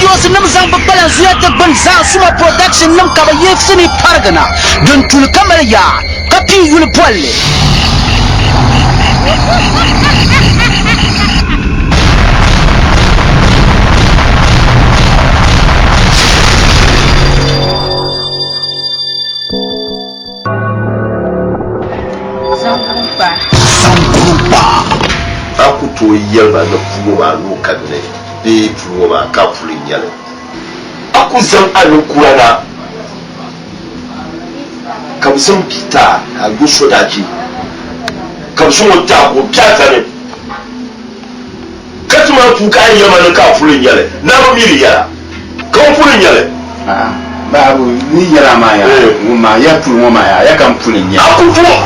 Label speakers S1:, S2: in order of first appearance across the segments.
S1: Studios nim zaŋ bɛ kpalanzuya ti gbuni zaa Suma Production nim ka bɛ yihi sinii parigi na din tuli ka mali yaa ka pii yuli bolli. Zangurunkpaa.
S2: A ku tooi yɛli ma ni puu ŋɔ maa nuu ka di ni bee puu ŋɔ maa ka puli n-nyɛ li. A ku zaŋ a ninkura na ka bɛ zaŋ bia ti a ka a yo sodaachi, ka bɛ zaŋ o ti a ka o be a sani, ka ti maa puu ka a yɛli ma ni ka a puli n-nyɛ li. Naa bi mi di yɛla. Ka o puli n-nyɛ li.
S3: A'a, bahigu ni yɛla maa yaa, ŋun maa ya puli ŋɔ maa yaa, ya ka m puli n-nyɛ li.
S2: A ku tooi.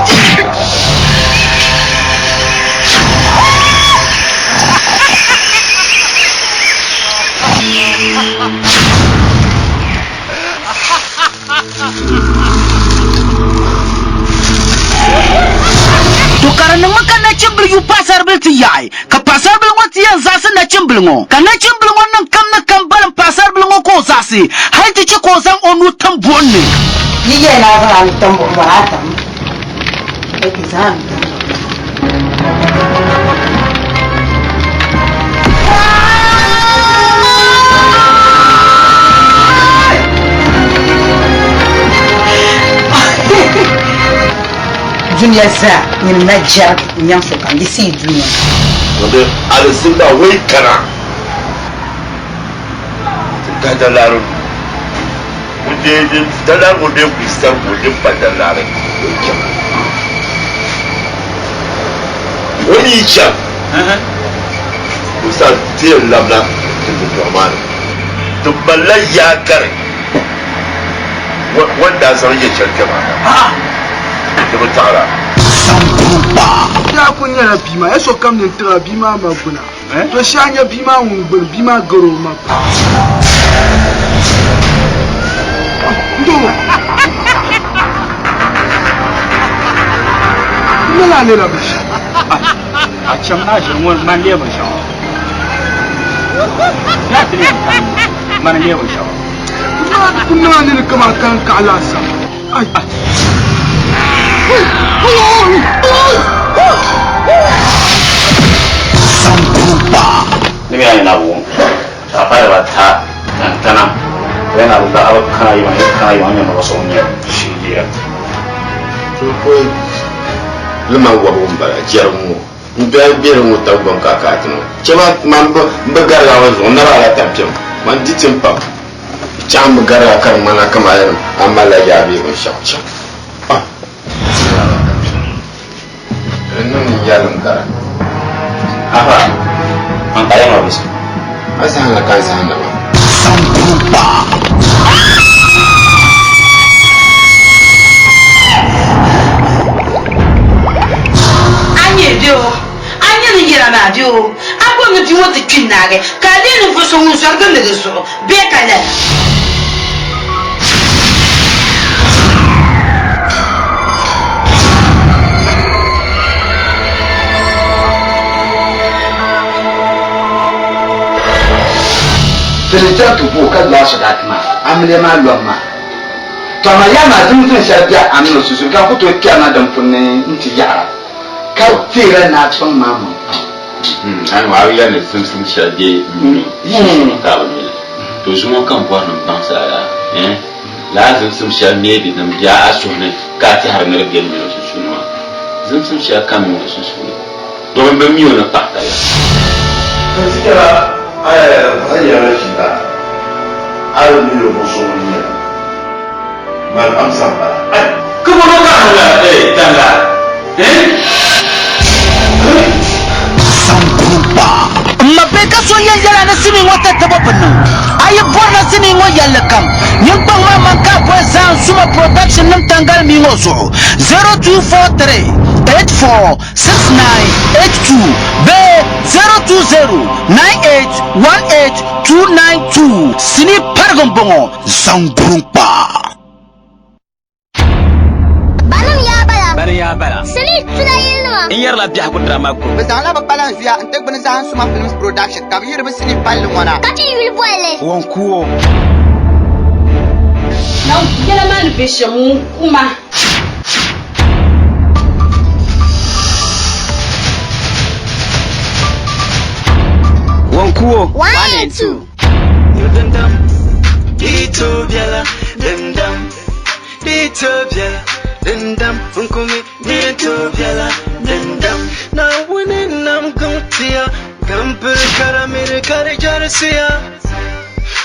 S1: To ka di niŋmi ka nachimbili yu paɣisaribila ti yaɣi, ka paɣisaribila ŋɔ ti yɛn zaɣisi nachimbili ŋɔ. Ka nachimbili ŋɔ niŋ kam ni kam balim paɣisaribila ŋɔ ka o zaɣisi, hal ti chɛ ka o zaŋ o nuu tim buɣim ni.
S4: Yi yɛli ni a zaŋ a ni tam buɣim maa, a tam ok zaŋ a ni tam buɣim maa. Dunia zaa nyini na jɛrigi n-nyaŋ sokam di si yi dunia.
S2: Wanda alizimba wai kana ti gahi dalaari nuu. Ŋun deei din dalaari ŋɔ bee kuli sarigu o din pa dalaari o yi chaŋ. O mi yi chaŋ o sa ti yɛn labina ti dundɔŋ maa ni. Ti malila yaa gari o ni daa zaŋ yɛl shɛli kpɛ maa di bi taɣira.
S5: Yaa kuli nyɛla bia maa, ya sokam nini tiɣila bia maa ma gbuna. To shee a nya bia maa ŋun gbuni bia maa gari o ma pam. N-doo! N mi laa leela binshɛɣu.
S6: A chaŋ a ʒiri ŋɔ man leei binshɛɣu. Yaa ti leei kam man leei binshɛɣu.
S5: N kuli niŋ a nini kaman kalinkaɣu laasabu. Ai!
S3: Ni mi a na wum ka pa diba ta tantana bɛ na bi a bi kana yima yi kana yima nyɛ mɔgɔ so ŋun nyɛ shiriya.
S2: Tumpoi liman wɔbigu m-bala, jɛrigu ŋɔ n-doli bɛ ni ŋɔ tiŋgbɔŋ kaakaati ŋɔ. Chɛ ma man bi gariga ŋɔ zuɣu, n naba ala tampiŋ, man di tim pam. Chaŋ bi gariga ka di ŋmana kaman a malila yaa bee binshɛɣu chaŋ. Ah! Di niŋ n yɛlim gara.
S3: Afa, man ka yɛma bisi.
S2: A zahim la ka n zahim la maa.
S4: A nyɛ bɛ o, a nyɛ ni yɛla maa bɛ o, a bɔri ni bia ŋɔ ti kpi n-naagi ka a leei ninvuɣ so ŋun zɔri gindi di zuɣu bee ka lala.
S7: Ti di chaŋ ti booi ka lu a sɔdaati maa, amiliya maa lɔbu maa. Tɔ amaa yaa maa zimsim shɛli be a min o sunsuuni ka n ku tooi kpɛrina din puuni nti yaɣira, ka teera ni a kpaŋ maa maŋ pam.
S3: Aniwa a bi yɛli ni zimsim shɛli be m mini o sunsuuni ka a bi mi li. To zuŋɔ ka m bɔri ni m baŋsi a laa, eh? Lala zimsim shɛli maybe din be a suhu ni ka a tɛhiri ni di be m mini o sunsuuni maa. Zimsim shɛli ka m mini o sunsuuni domin bɛ mi o ni paɣ tariya.
S2: Tinsi kpɛra a yɛla ʒiba a bi mi ninvuɣ so ŋun nyɛ ma, man amsa m-bala. Ai!
S3: Kibolo ka a la eh talla eh.
S1: M ma bee ka so yɛn yɛl a ni sinii ŋɔ tatabo bi niŋ. A yi bɔrila sinii ŋɔ yɛlli kam, nyin kpaŋ maa man ka a boli Zaan Zuma Production nim tangali mii ŋɔ zuɣu, 0243 84 6982 bee 020 98 18 292. Sinii parigi m-bɔŋɔ,
S8: N yɛrila biɛhigu drama group.
S9: Bɛ zaŋla bɛ kpalanzuya n-ti gbuni Zaham Suma Films Production ka bɛ yiri bɛ sinii palli ŋɔ na.
S10: Ka ti yuli bolli.
S8: Wonkuo.
S4: Yɛla maa ni be shɛm ŋun kuma.
S8: Wonkuo.
S10: 1 and 2.
S11: Dindam, di to biɛla dindam, di to biɛla dindam, nkumi di to biɛla dindam. Naawuni nam gaŋtiya, gampiri karamiri ka di jɛrisiya.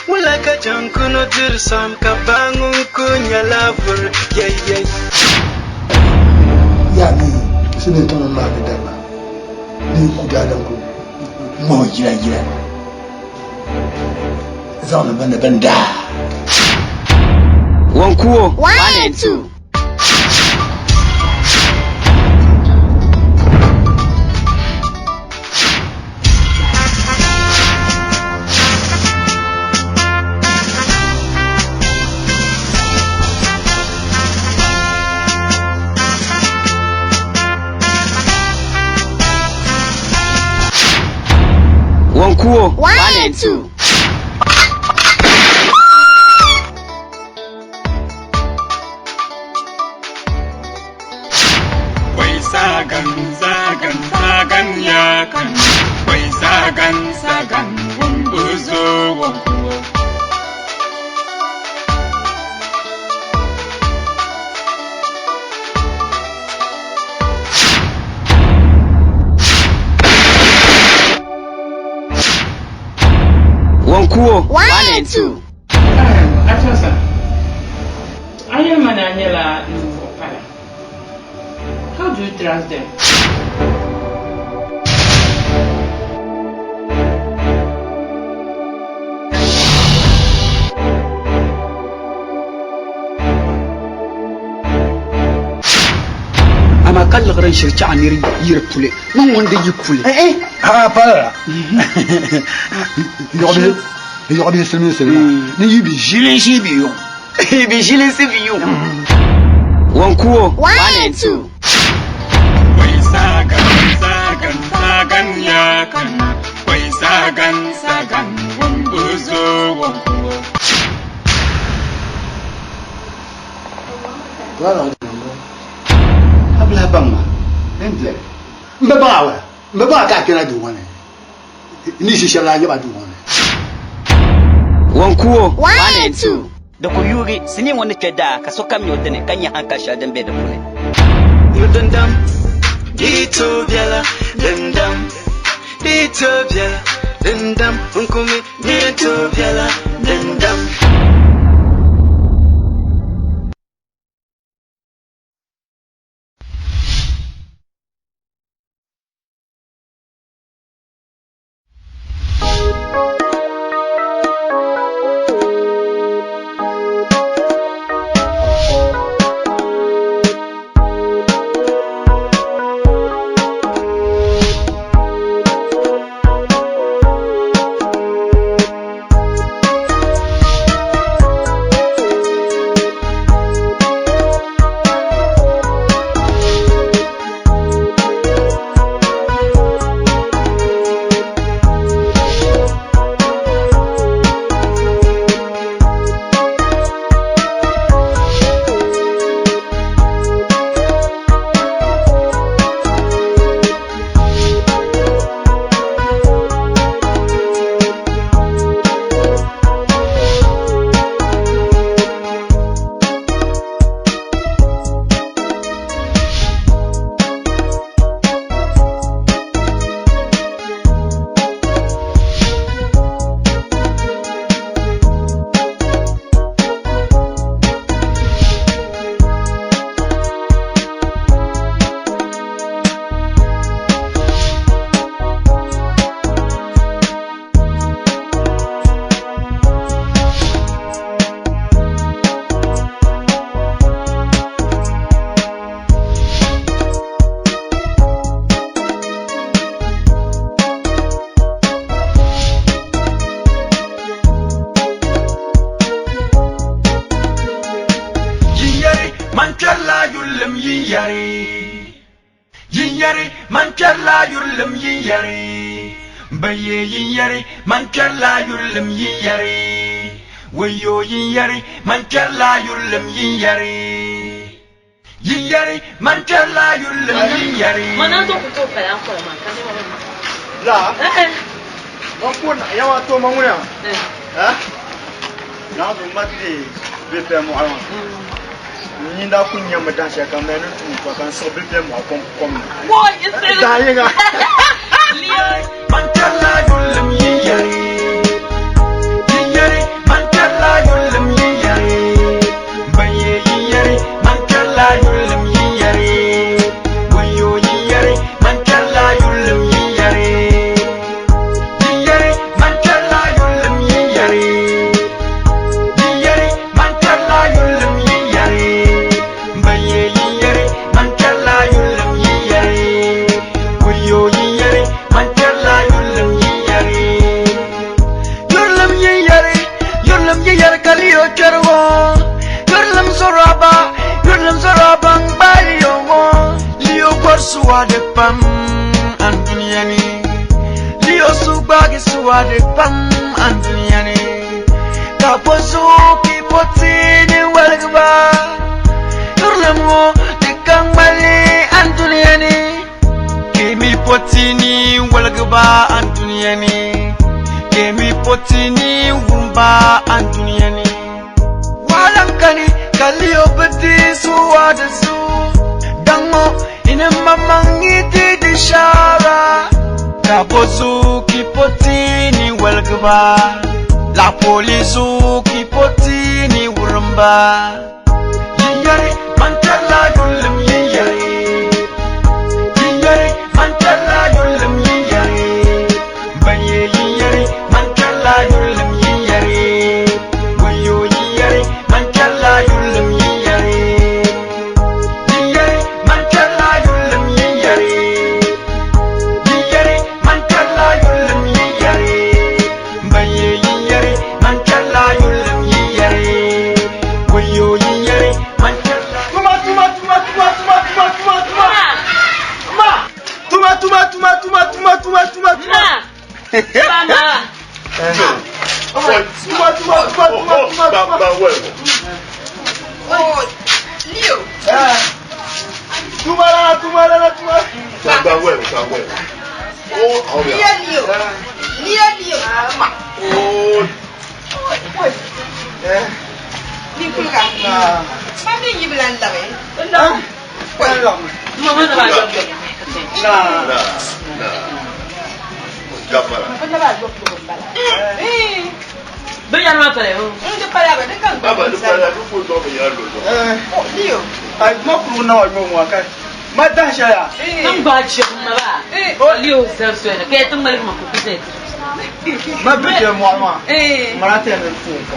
S11: Wula ka jankunu diri sam ka ba ŋun ku nyɛla vuri yɛyɛy.
S12: Ya ni sini tɔnɔ maa ni dama ni ku daadam ku ŋmahi jira jira zaŋ ni banda ban daa.
S8: Wonkuo.
S10: 1 and 2.
S8: Wonkuo.
S10: 1 and 2.
S11: Wai sagan sagan sagan ya kan, wai sagan sagan wumbuzo wonkuo.
S8: Wonkuo.
S10: 1 and 2.
S13: Atosa, a yɛli ma ni a nyɛla ninvuɣ pala. How do you trust them?
S14: Amaa ka liɣiri n shiri chaɣa niri yiri puli ni ŋun di yi puli.
S12: Ha pala la. Yɔɣu bihi silimiinsi maa ni yi bi ʒilinsi bi yuŋ.
S8: Bi ʒilinsi bi yuŋ. Wonkuo.
S10: 1 and 2.
S11: Wai sagan sagan sagan ya kan, wai sagan sagan wumbuzo wonkuo.
S12: A bi lahi baŋ ma n bi baŋ a wala n bi baŋ a ka a kpɛna duu ŋɔ ni ni ʒi shɛli la nyɛba duu ŋɔ ni.
S8: Wonkuo.
S10: 1 and 2.
S8: Di ku yuugi sinii ŋɔ ni kpɛ daa ka sokam nyɛ o dini ka nyɛ hankali shɛli din be di puuni.
S11: Dindam, di to biɛla dindam, di to biɛla dindam, nkumi di to biɛla dindam. yurilim yin yɛri Baye yin yɛri man kpɛrila yurilim yin yɛri Wayo yin yɛri man kpɛrila yurilim yin yɛri Yin yɛri man kpɛrila yurilim yin yɛri
S5: La. Ma ko na ya wa to ma ŋuna. Ha? Na zo ma ti be pe mo ala. Ni da ku nya ma dan shaka ma ni tu pa kan so be pe mo kom kom.
S13: Woi, it's
S5: Da yinga.
S11: Man kpɛrila yurilim yin yɛri Yin yɛri man kpɛrila yurilim yin yɛri Baye yin yɛri man kpɛrila yurilim yin yɛri Wayo yin yɛri man kpɛrila yurilim yin yɛri Yin yɛri man kpɛrila yurilim yin yɛri Yin yɛri man kpɛrila yurilim yin yɛri Baye yin yɛri man kpɛrila yurilim yin yɛri Wayo yin yɛri man kpɛrila yurilim yin yɛri Yurilim yin yɛri yurilim yin yɛri ka liyo kpɛri ŋɔ Yurilim zɔrɔba yurilim zɔrɔba n gbaai liyo ŋɔ Liyo gɔri suwa di pam an duniya ni Liyo su gbaagi suwa di pam an duniya ni Ka po zuɣu ki po ti ni waligi ba Yurilim ŋɔ di ka ŋmali an duniya ni Kemi potini walgiba an duniya ni Kemi potini wumba an duniya ni Walan kani kaliyo biti suwa da su Dango ina mamangi ti di shara Kabozu ki potini walgiba La polizu ki potini wurumba Yinyari mantala yulum yinyari Yinyari man kpɛrila yurilim yin yɛri Baye yin yɛri man kpɛrila yurilim yin yɛri Wayo yin yɛri man kpɛrila yurilim yin yɛri Yin yɛri man kpɛrila yurilim yin yɛri Yin yɛri man kpɛrila yurilim yin yɛri Baye yin yɛri man kpɛrila yurilim yin yɛri Wayo yin yɛri man kpɛrila
S5: Tuma tuma tuma tuma tuma tuma tuma tuma. Ma. Tuma tuma tuma tuma tuma tuma tuma tuma.
S13: Ma.
S5: Tuma tuma tuma tuma tuma tuma.
S9: Oh, Leo.
S5: Tuma la tuma la tuma.
S9: Leo, Leo. Leo, Leo. Ma.
S5: Oh. Eh.
S9: Ni kulga. Ma mi yibla n labi.
S5: Na.
S2: Na. Na. Gafara.
S13: Bẹ́ẹ̀ni ma pẹ̀lẹ́ o.
S9: N ti pala ba, di kan
S2: Baba ni pala ni ko dɔ bɛ yɛrɛ lɔ.
S5: Eh.
S9: Oh, Leo.
S5: Ai ma kuru na wa mo wa kai. Ma dan shaya.
S13: N gba jɛ ma ba. O Leo sɛ sɛ na kɛ tun mali ma ko kisɛ.
S5: Ma be ke mo ma.
S9: Eh.
S5: Mara te ne fu ko.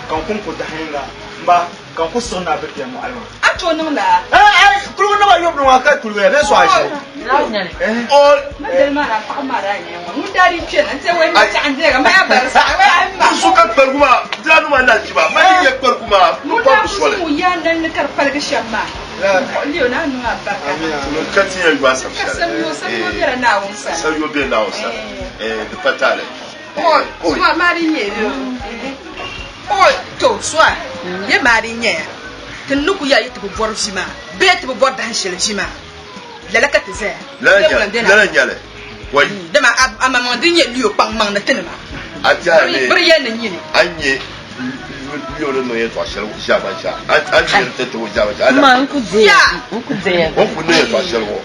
S5: Kan kun ko dahinga. Mba kan ku so na be ke mo alma.
S9: A to niŋ la.
S5: Eh ai kuru na wa yob no wa kai kuru ya be so a shi. Eh.
S2: Oh.
S9: Ma dali maa na paɣa maa daa nyɛ ŋɔ. Ŋun daa di kpɛna n-ti wai ma chaɣa n deega ma ya bari saɣa wai ai ma.
S2: Muso ka kpɛriguma dilanu ma na jiba ma ni yɛ kpɛriguma
S9: Ŋun
S2: n ba
S9: daa
S2: bu sɔli.
S9: kusi ŋun yaa nali ni ka di paligi shɛm maa. Leo na niŋ a barika.
S2: Ka ti yɛ yuwa
S9: Ka samyo samyo bɛla Naawuni sani.
S2: Sayo bɛ Naawuni sani. Eh di pa taali.
S9: Oh, suwa maa di nyɛ yo. Oh, to suwa ye maa di nyɛ ya. Ti ni ku yaa yi ti bi bɔri vi maa bee ti bi bɔri dahin shɛli vi maa. Lala ka ti zaya.
S2: Lala nyɛli. Wai.
S9: Dama a maŋmaŋ din nyɛ Leo kpaŋ maŋ ni tinima.
S2: A tiɛha ne.
S9: Biri yɛn ni nyini.
S2: An nyɛ Leo ni niŋ yɛltɔɣa shɛli ʒiɛman shɛli. An nyɛ ti ti o ʒiɛman shɛli.
S13: Ma n ku deya. N ku deya.
S2: O ku niŋ yɛltɔɣa shɛli ŋɔ.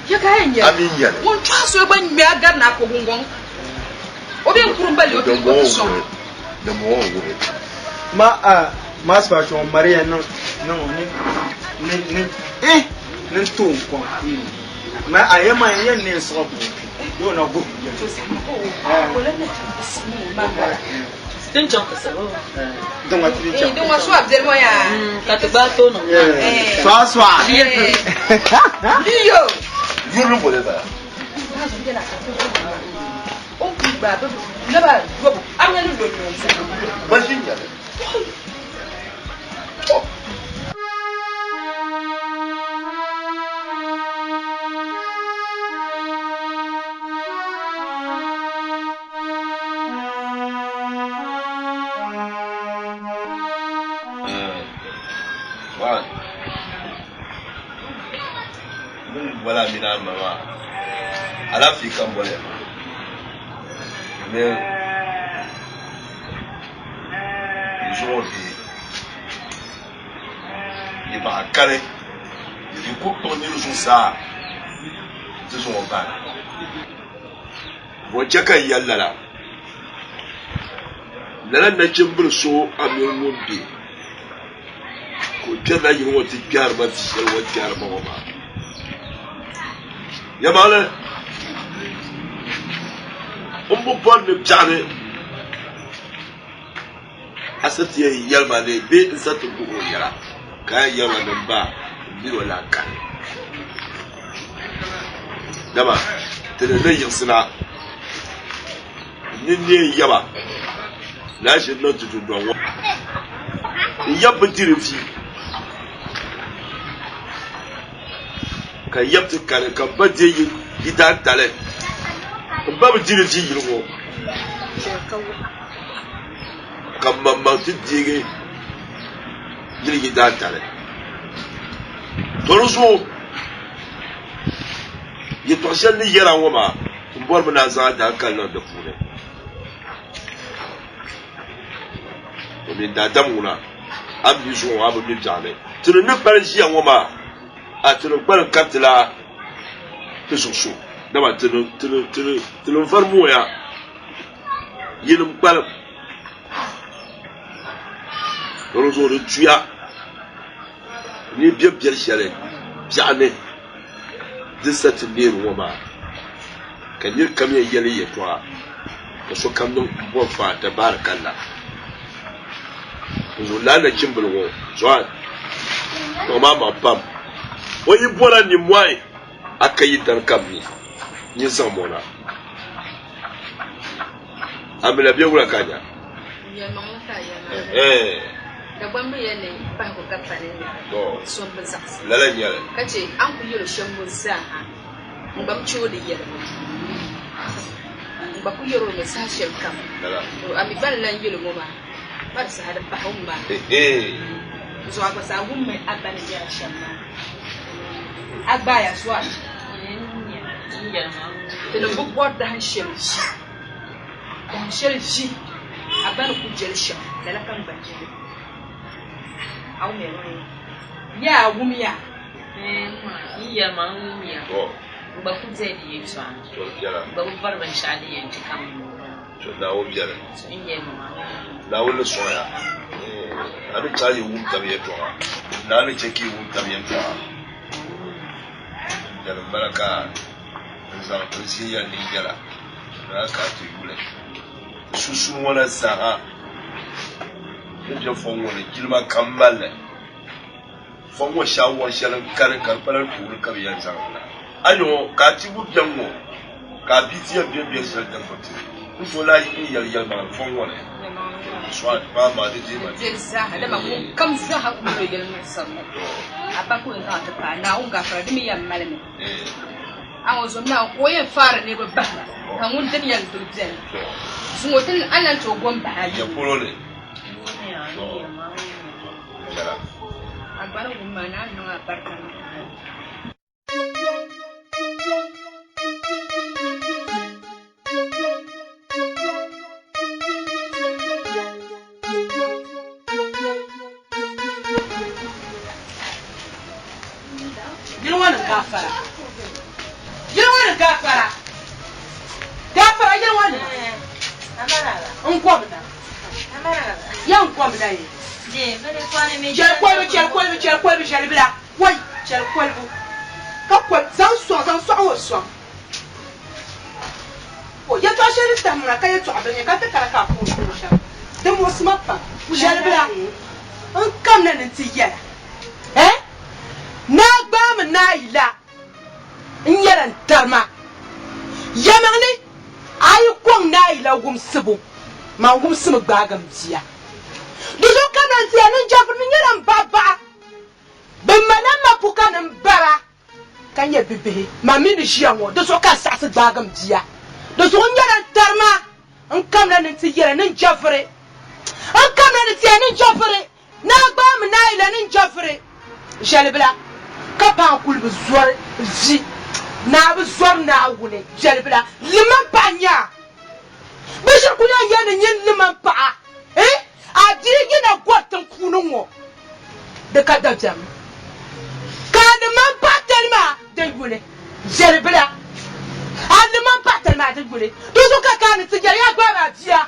S9: Ya ka yɛn nyɛ.
S2: A mi nyɛli.
S9: Ŋun tɔhi so gba ŋmɛ a gari ni a ko gungɔŋ. O bɛ n kurum ba Leo ti o ti sɔŋ.
S2: Dimbɔŋɔ n wuhi.
S5: Ma a ma spa chon Maria no no ni ni ni eh ni to ko. Ma a ye ma ye ne so ko. Yo na go.
S13: Tin chɔŋ ka sabo.
S5: Don wa ti
S9: Eh,
S5: chon.
S9: don wa suwa bɛli ŋɔ yaa.
S13: Ka ti gba to nɔ.
S5: Swa swa.
S9: Leo.
S2: Yuri bole bala.
S9: O ku gba bɛ naba yobu a ŋa ni lo nyɔŋ.
S2: Baasi nyɛli.
S15: boli a mini a ma maa, alaafee ka m boli ya maa. Domin yi zuɣu bihi, yi baɣa kali, yi ku kpuɣi nir zuɣusaa nti zaŋ o bahi. Bɔ n-chɛ ka n yɛli lala? Lala nachimbil so a mini ŋun be ka o kpɛrila yili ŋɔ ti kpɛhiri ma vi shɛli o ni kpɛhiri ma ŋɔ maa. Yɛlimaŋli, m bi bɔri ni biɛɣuni a sa ti yɛn yɛli ma ni bee n sa ti guhi o yɛla, ka a yɛn yɛli ma ni m ba m min o lan kani. Dama ti ni ni yiɣisina n nini neei yaba ni a ʒiri niŋ ti dundɔŋ ŋɔ. N yab bi diri vi, ka n yab ti kani, ka m ba deei yi daantali. M ba bi diri vi yili ŋɔ, ka m maŋmaŋ ti deegi yili yi daantali. To di zuɣu yɛtɔɣ shɛli ni yɛra ŋɔ maa, m bɔrimi ni a zaŋ a daankali niŋ di puuni. Domin daadam ŋuna, a mi zuɣu ŋɔ, a bi mi biɛɣu ni. Ti ni ni kpalim ʒiya ŋɔ maa, a ti ni kpalim karitila ti zuɣu so, dama ti ni vari mooya yinim kpalim. Di zuɣu di tuya ni bɛ biɛri shɛli biɛɣu ni di sa ti neeri ŋɔ maa, ka nir kam yɛn yɛli yɛtɔɣa, ka sokam niŋ m-bɔri faa dabaari ka la. N zuɣu lala nachimbili ŋɔ Zoan kpaŋ maa maŋ pam. O yi bɔra nimmɔhi, a ka yi dari kam mi, nyin zaŋm o na. A mi la bɛ wula ka a nya?
S9: Yɛlimaŋli ka a yɛli maa.
S15: Ɛhɛn.
S9: Dagbamba yɛli ni pahigu ka pa ni nira.
S15: To.
S9: So m-bi zaɣisi.
S15: Lala n-nyɛ li.
S9: Ka che a ni kuli yɛl o shɛm ŋɔ zaa ha, n gba bi che o di yɛligu. N gba kuli yɛr o mi saha shɛli kam.
S15: Lala.
S9: To a mi gba ni lan yɛl o ŋɔ maa, pa di saha di pahi o mi maa.
S15: Ɛhɛn.
S9: N zuɣu a gba zaa wummi a ba ni yɛra shɛm maa. A gbaaya zuɣu a. Tinim bi bɔri dahin shɛli ʒi. Dahin shɛli ʒi a ba ni ku jɛli shɛm, lala ka n gba jɛli. A wumya maa? Ya a wumya?
S13: N yɛli ma n wumya. N gba ku deei di yɛltɔɣa. N gba bi bɔri binshɛɣu din yɛn chɛ ka m mi o maa.
S15: Naawuni biɛni.
S13: N yɛli ma maa n wumya.
S15: Naawuni ni sɔŋ ya. A ni chaŋ yi wum tab yɛltɔɣa. Naawuni ni chɛ ka yi wum tab yɛltɔɣa. Biɛni m-bala ka n zaŋ n ʒiɛyali ni yɛla ni a ka ti yuli ti sunsuuni ŋɔ na zaa ni bɛ fɔŋ ŋɔ ni jilima kam mali li. Fɔŋ ŋɔ shaawar shɛli n-kani ka di pala tooni ka bɛ yɛn zaŋ li na. A yi ŋɔ ka a ti bu biɛŋ ŋɔ ka a bia ti yɛn be biɛri shɛli din bi tu n so lahi n yɛli yɛlimaŋli fɔŋ ŋɔ ni. Sɔɣi maa maa di deei ma
S9: Di zaaha dama ŋunkam zaaha ku yɛl o yɛlimuɣisir ni a ba ka o yɛn zaŋ a ti paai Naawuni gaafara di mi yɛn malimi. A ŋɔ zom Naawuni ka o yɛn faari niriba bahira ka ŋun dini yɛn duli beni. Zuŋɔ ti a lan tooi gom bahi a
S15: Ya polo ni.
S9: A gba ni wum maa ni a niŋ a barika niŋ.
S4: Yili ŋɔ ni gaafara. Yili ŋɔ ni gaafara. Gaafara yili ŋɔ ni. N gom na. Ya n gom na ye. Chɛli kolibu, chɛli kolibu, chɛli kolibu, ʒɛli bila. Wai, chɛli kolibu. Ka koli, zaŋ sɔŋ, zaŋ sɔɣu ŋɔ sɔŋ. O yɛtɔɣ shɛli din tahi muna ka yɛtɔɣ bili nyɛ ka ti kana ka a puhi puhi shɛm, di muɣisi ma pam. Shɛli bila n kamina ni nti yɛla, Eh! Naa gbaami naa yi la n-nyɛla n tarima. Yɛlimaŋli, a yi kɔŋ naa yi la wumsibu, man wumsimi gbaagi m bia. Di zuɣu kamina nti yɛli ni n jɛvuri ni nyɛla m ba baɣa. Bɛ malila mapukanim bara. ka nyɛ bibihi, man mi ni ʒiya ŋɔ, di zuɣu ka n saɣisi gbaagi m bia. Di zuɣu n nyɛla n tarima, n kamina ni n ti yɛli ni n je vuri. N kamina ni ti yɛli ni n je vuri, ni a gbaai mi ni a yi la ni n je vuri. Ʒɛlibila, ka paai n kuli bi zɔri vi. Ni a bi zɔri Naawuni jɛlibila, liman paɣa n-nyɛ a. Bɛ shiri ku lan yɛli ni nyin liman paɣa, eh, a bia yina gɔri tiŋ puuni ŋɔ, di ka dabiɛm. Ka a liman paɣa tali maa di yuli, jɛlibila. A liman paɣa tali maa di yuli. Di zuɣu ka ka a ni ti yɛli, Yaa gbaai ma a bia,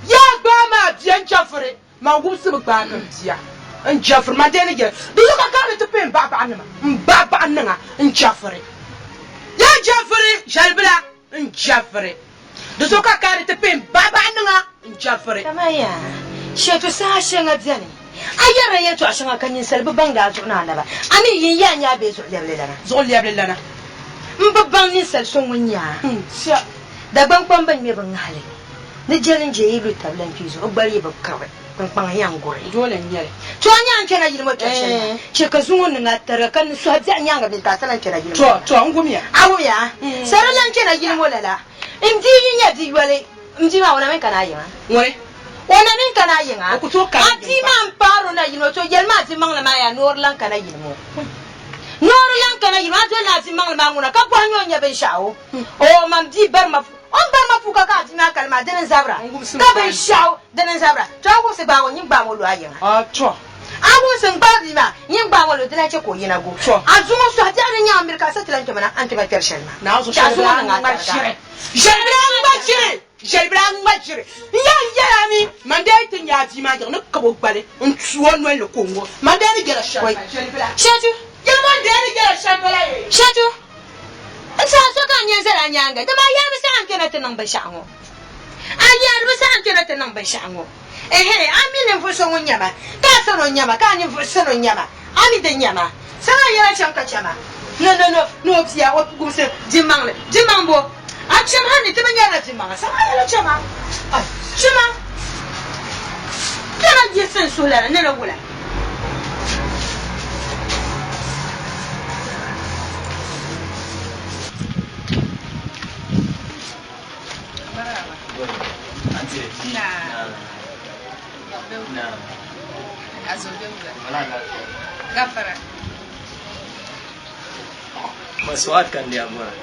S4: yaa gbaai ma a bia n-chɛfiri. Man wumsi bi gbaagi n bia n jɛfiri man dee ni yɛli, Di zuɣu ka kaani ti pee m-baɣibaɣi nima, m-baɣibaɣi niŋa n-jɛfiri. Yaa jɛfiri ʒɛlibila n-jɛfiri. Di zuɣu ka kaani ti pee m-baɣibaɣi niŋa n-jɛfiri.
S16: Kamani yaa, shɛtu saha shɛŋa beni, a yɛrila yɛltɔɣa shɛŋa ka ninsal bi baŋdi a zuɣu ni a naba. A mi yi n-yaa nyɛ a bee zuɣulɛbili lana?
S4: Zuɣulɛbili lana.
S16: M bi baŋ ninsal so ŋun nyɛ a. Dagbaŋkpamba ŋme bɛ ŋahili. Ni jɛli n-je yi lu tabili n-kpi zuɣu gbali yi bi kiribi, kpiŋkpaŋ n-yɛn guri.
S13: Dole n-nyɛ li.
S16: To a nyaŋ kpɛna yili ŋɔ kpɛri shɛli maa, chɛ ka zuŋɔ niŋ a tariga ka ni sɔhi biɛɣu nyaaŋa bee ka a sa lan kpɛna yili ŋɔ
S4: To,
S16: lala.
S4: to, n wumya.
S16: A wumya? Sa di lan kpɛna yili ŋɔ lala. M bia yi nya bia yoli, m bia maa o na mi kana a yiŋa?
S4: Ŋuni?
S16: O na mi kana a yiŋa?
S4: O ku tooi kana
S16: A bia maa m-paari o na yili ŋɔ, to yɛlimi a dimaŋli maa yaa ni o di lan kana yili ŋɔ. Ni o di lan kana yili ŋɔ, a dolila a dimaŋli maa ŋuna ka bɔhi ni o nya binshɛɣu. Oo, man bia bari ma O ni bari ma puuka ka a bia maa kali maa, dini n-zabira, ka binshɛɣu dini n-zabira. To a wumsi gbaag o, nyin gbaam o lu a yiŋa. A wumsi n-gbaag bia maa, nyin gbaam o lu, di lahi chɛ ka o yina gu. A zuŋɔ sɔhi biɛɣu ni nyaŋ miri ka a sa ti lan kpɛma na, a ni kpɛma kpɛri shɛli maa. Chɛ a zuŋɔ niŋ a tariga.
S4: Ʒɛlibila a ŋma ʒiri, ʒɛlibila a ŋma ʒiri. N yɛn yɛl a mi, man dee ti nya a bia maa yiŋ ni kab o gbali n-tu o noli ni ka o ŋɔ. Man dee ni yɛl a shɛm bala, ʒɛlibila. Yɛli man dee ni yɛl a shɛm bala yee.
S16: Shɛtu. N saha so ka n yɛn zali a nyaaŋa, dama a yaari bi saɣi n-kpɛna ti niŋ binshɛɣu ŋɔ. A yaari bi saɣi n-kpɛna ti niŋ binshɛɣu ŋɔ. Ɛhɛ, a mi ninvuɣ so ŋun nyɛ ma, ka a sani o nya ma, ka a ninvuɣ sani o nya ma, a mi din nya ma. Saha yɛla chaŋ ka chɛ ma, ni ni ni ni o bia o gumsi dimaŋli, dimaŋ bo? A cham hal ni ti bi nyarila dimaŋa, saha yɛla chɛ ma, ai, chɛ ma. Kpɛma yiɣisi n suhu lana ni ni wula?
S17: Suad ka n deei bɔra.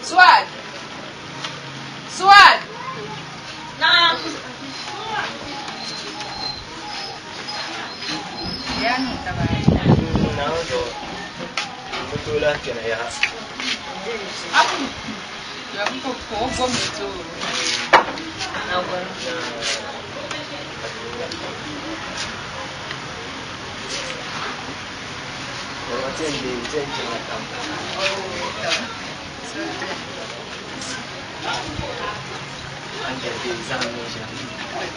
S9: Suad! Suad!
S16: Naam.
S9: Ya niŋ taba.
S17: Naawuni zuɣu bi tooi lahi kpɛna yaha.
S9: Apu. Ya ko ko gom to. Na gɔri.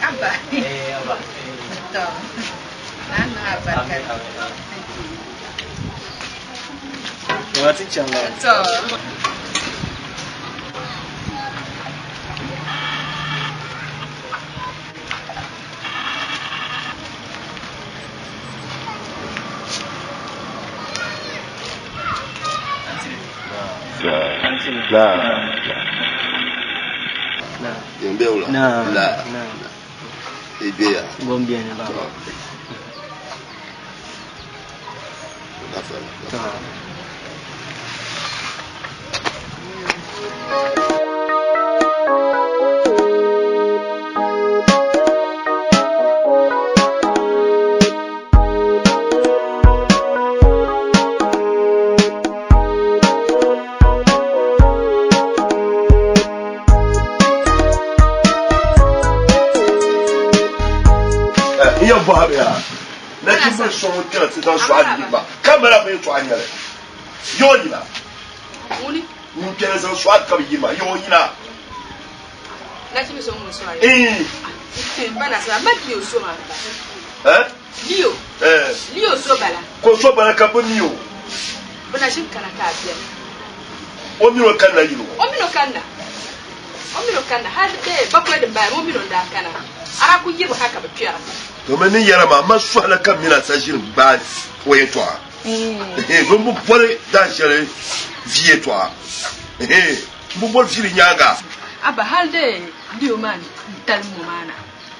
S9: Abba. To. Na niŋ albarka. To.
S2: La. Yin be wula? La. I be ya?
S17: Gom beni baba.
S2: Gafara. N yɛn bɔhi bɛ yaa nachimbil so ŋun kpɛna ti zaŋ sɔɣi yili maa ka mali a bɛ yɛtɔɣa nyɛli yoo yina ŋun kpɛna zaŋ sɔɣi ka bi yili maa yoo yina
S9: Leo.
S2: Eh.
S9: Leo zo bala.
S2: Ko zo bala ka bi mi o.
S9: Bɛ na ʒini kana ka a beni.
S2: O mini o kanna yili ŋɔ.
S9: O mini o kanna. O mini o kanna. Hali bee bakɔi din bala o mini o n-daa kana. A daa kuli yirimi hali ka bɛ kpɛra.
S2: Domin ni yɛra maa, ma sɔhila ka m mini a sa ʒini gbaai o yɛtɔɣa. Ehe, don bi boli daan shɛli vi yɛtɔɣa. Ehe, m bi boli vi di nyaaŋa.
S9: Abba, hali dee Leo maa n-talim ŋɔ maa na.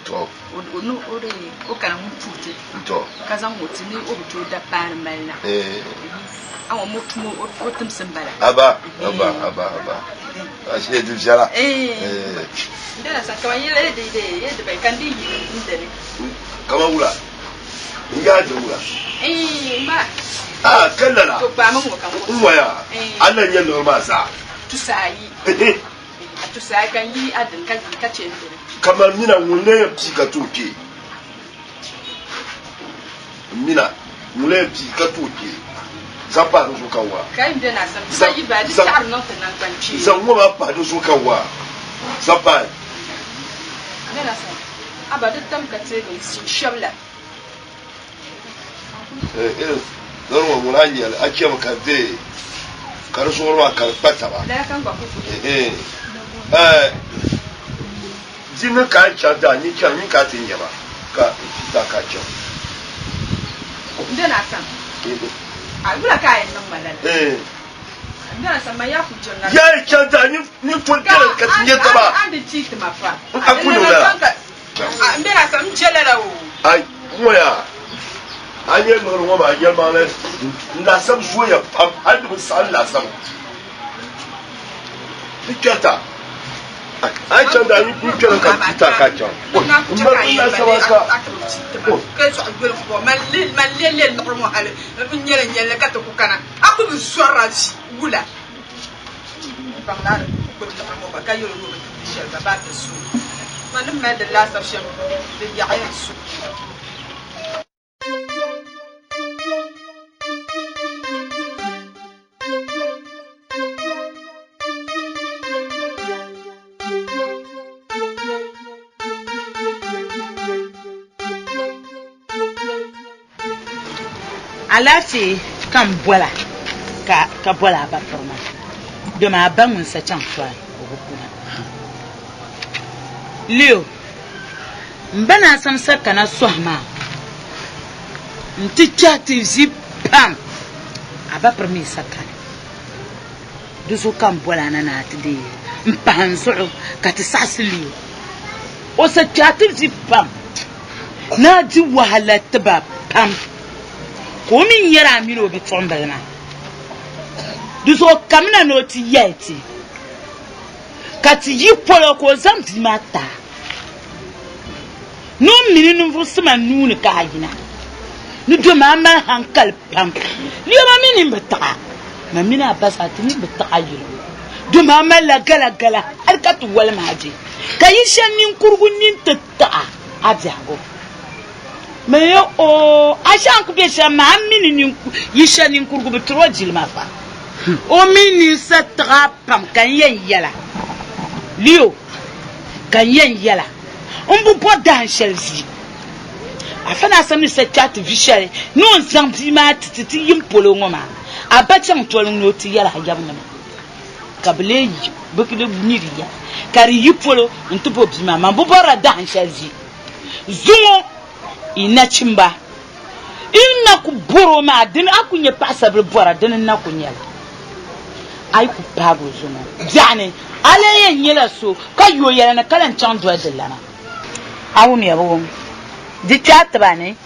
S15: To.
S9: O ni o di o kana ŋun puhi ti.
S15: To.
S9: Ka zaŋ o ti ni o bi tooi da paani mali na.
S15: Eh.
S9: A ŋɔ mo tumo o timsi m-bala.
S15: Aba, aba, aba, aba. Ashe di viɛla.
S9: Eh.
S15: Eh.
S9: N dana sa kaman yɛla ye di de ye di bai kan di yi n dani.
S15: Kaman wula. N yaa di wula.
S9: Eh, ma.
S15: Ah, ka lala.
S9: To gbaami ŋɔ ka ŋɔ.
S15: N waya.
S9: Eh.
S15: A na nyɛ liɣiri maa zaa.
S9: Tusaayi. A tusaayi ka n yi a dini ka yi ka chɛ n dini.
S15: Kaman mina ŋun na yɛn pii ka tooi kpee. N mina ŋun na yɛn pii ka tooi kpee. Zaŋ pahi di zuɣu ka waa.
S9: Ka yi bɛ na sam sa yi ba di taɣiri niŋ ti naŋgban kpee.
S15: Zaŋ ŋɔ maa pahi di zuɣu ka waa. Zaŋ pahi.
S9: N bɛ na sam a ba di tam ka teegi n shɛbi la.
S15: Lɔri ŋɔ ŋuna a nyɛli a chɛmi ka deei ka di zuɣuri maa ka di kpa taba. Di ni ka a chaŋ daa nyin chaŋ nyin ka a ti nyɛ ba ka n ti ta ka a chaŋ.
S9: N bɛ na sam a wula ka a yɛn niŋ ma lala n bɛ na sam man yaa ku jɛŋ ŋa.
S15: Yaa yi chaŋ daa nyin to dali ka ti nyɛ taba.
S9: A ni ti ti ma fa.
S15: A ku niŋ lala.
S9: N bɛ na sam n je lala o.
S15: Ai ŋɔ yaa a nyɛ liɣiri ŋɔ maa yɛlimaŋli n laasabu zooya pam hali di bi saɣi n laasabu di kpɛrita a yi chaŋ daa n kpɛri ka di ta ka chaŋ n mali n laasabu ka
S9: ka zuɣu yoli fɔ man le le liɣiri ŋɔ hali n nyɛli nyɛli ka ti ku kana a ku bi zɔrila wula baŋ ni a di gbubi liɣiri ŋɔ gba ka yɛli o ni o bi tumdi shɛli gba baa ti su ma ni mali di laasabu shɛm di yaɣiya n su.
S13: Alaafee ka n bola ka boli a ba piri maa dama a ba ŋun sa chaŋ tɔhi o bi kuna. Leo, m ba naa sam sa kana sɔhi maa nti kpɛhi ti ʒi pam, a ba piri mi sa kani. Di zuɣu ka m boli a na ni a ti deei m-pahi n zuɣu ka ti saɣisi Leo. O sa kpɛhi ti ʒi pam. Ni a di wahala ti ba pam, ka o mi nyari a mini o bituɣimbila maa. Di zuɣu kamina ni o ti yɛli ti, ka ti yi polo ka o zaŋ bia maa ti a, ni o mini ninvuɣ suma nuu ni ka a yina, ni domi a mali haŋkali pam. Liyoma mi nini bi tiɣ a, man mini a ba zaa ti nini bi tiɣ a yili ŋɔ, domi a malila galagala hal ka ti wolim a je, ka yi shɛli ninkurigu nini ti tiɣ a a biɛhigu. Mali o a shɛŋa ku be shɛm maa, a mi ni yi shɛli ninkurigu bi tiri o jilima fa. O mi ni sa tiɣ a pam ka n yɛn yɛla, Leo, ka n yɛn yɛla, m bi bɔri dahin shɛli vi. Afa ni Asam ni sa kpɛhi ti vi shɛli ni o ni zaŋ bia maa ti ti ti yim polo ŋɔ maa, a ba chaŋ toli ni o ti yɛli a yabinima. Ka bɛ lee yi bɛ mi di yɛla, ka di yi polo nti bo bia maa, man bi bɔrila dahin shɛli vi. Zuŋɔ yi nachimba, yi ni na ku bɔr o maa, dini a ku nya paɣisaribila bɔra, dini n-na ku nyɛli. A yi ku paag o zuŋɔ biɛɣuni, a lee yɛn nyɛla so ka yo yɛla ni ka lan chaŋ doli di lana. A wumya bi wum di kpe a tiba ni?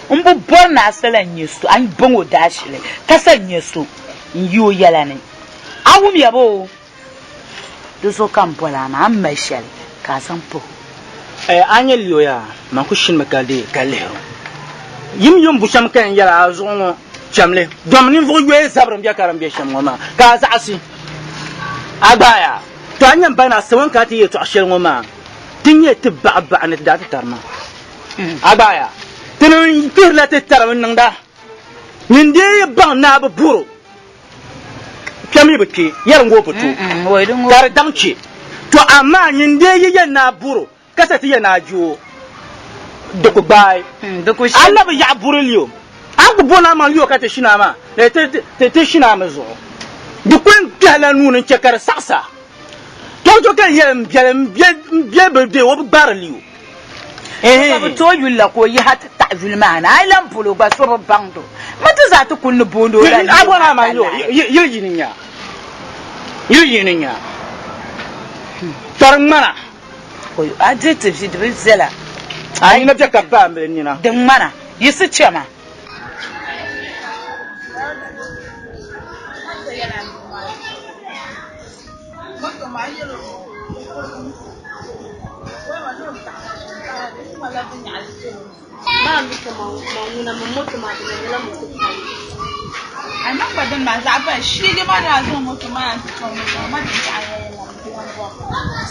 S13: M bi bɔri ni a sa lan nya so, a ni baŋ o daashili ka sa nya so n-yi o yɛla ni. A wumya ba o? Di zuɣu ka m bol a maa, a ni mali shɛli ka a zaŋ pah o.
S6: A nya li o yaa, man ku shinimi ka deei ka lihir o. Yim yim bushɛm ka yɛn yɛl a zuɣu ŋɔ cham li, dom ninvuɣ yoya zabiri m-be ka din be shɛm ŋɔ maa, ka a zaɣisi a gbaai a. Tɔ a nya m ba ni a saŋ ka a ti yɛtɔɣ shɛli ŋɔ maa, ti nyɛ ti baɣibaɣi ni ti daa ti tari maa. A gbaai a, ti ni kpihirila ti tarimi niŋda. Nyin dee yi baŋ ni a bi bɔr o, kpɛm yi bi kpe, yɛri ŋ-o bi to, ka di daŋ kpe. Tɔ amaa nyin dee yi yɛn ni a bɔr o, ka sa ti yɛn ni a je o, di ku gbaai. A na bi yaɣi buri li o. A ni ku bɔri ni a maŋ li o ka ti shini a maa, ti shini a mi zuɣu. Di kul kpɛhila nuu ni n-chɛ ka di saɣis a. Tɔŋtɔ ka n yɛli m biɛli m biɛli bi be o bi gbaari li o.
S13: Ka bɛ tooi yuli la ka o yihi a ti taɣi yuli maa ni, a yi lan bol o gba so bi baŋd o. Mi ti zaa ti kul ni boond o la
S6: A bɔri a maa yili yini n-nyɛ a, yili yini n-nyɛ a, tɔri ŋmana.
S13: A diri ti vi, di bi viɛla.
S6: A nina bɛ ka paambili nina.
S13: Di ŋmana, yiɣisi chama.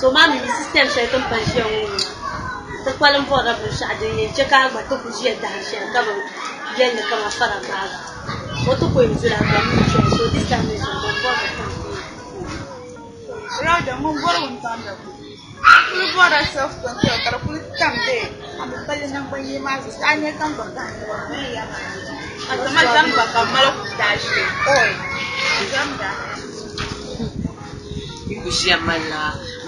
S18: So maa mi system shɛli ti ni pa ʒiya ŋɔ ŋuna ti kpalim bɔrila binshɛɣu din yɛn chɛ ka a gba ti ku ʒiya dahin shɛli ka bi yɛli ni kaman fara gbaagi o ti ku yɛn doli a gba mi chani so this time mi zuɣu ban bɔri li pam
S19: Rhoda ŋun bɔri wuntaŋ dabba kuli bɔrila self control ka di kuli tam bee a bi pali nangbani yee maa zuɣu a nya ka n gba gahindi ba bee ya maa ka ti ma zamba ka mali daashee oil zamba.
S20: Yi ku ʒiya malila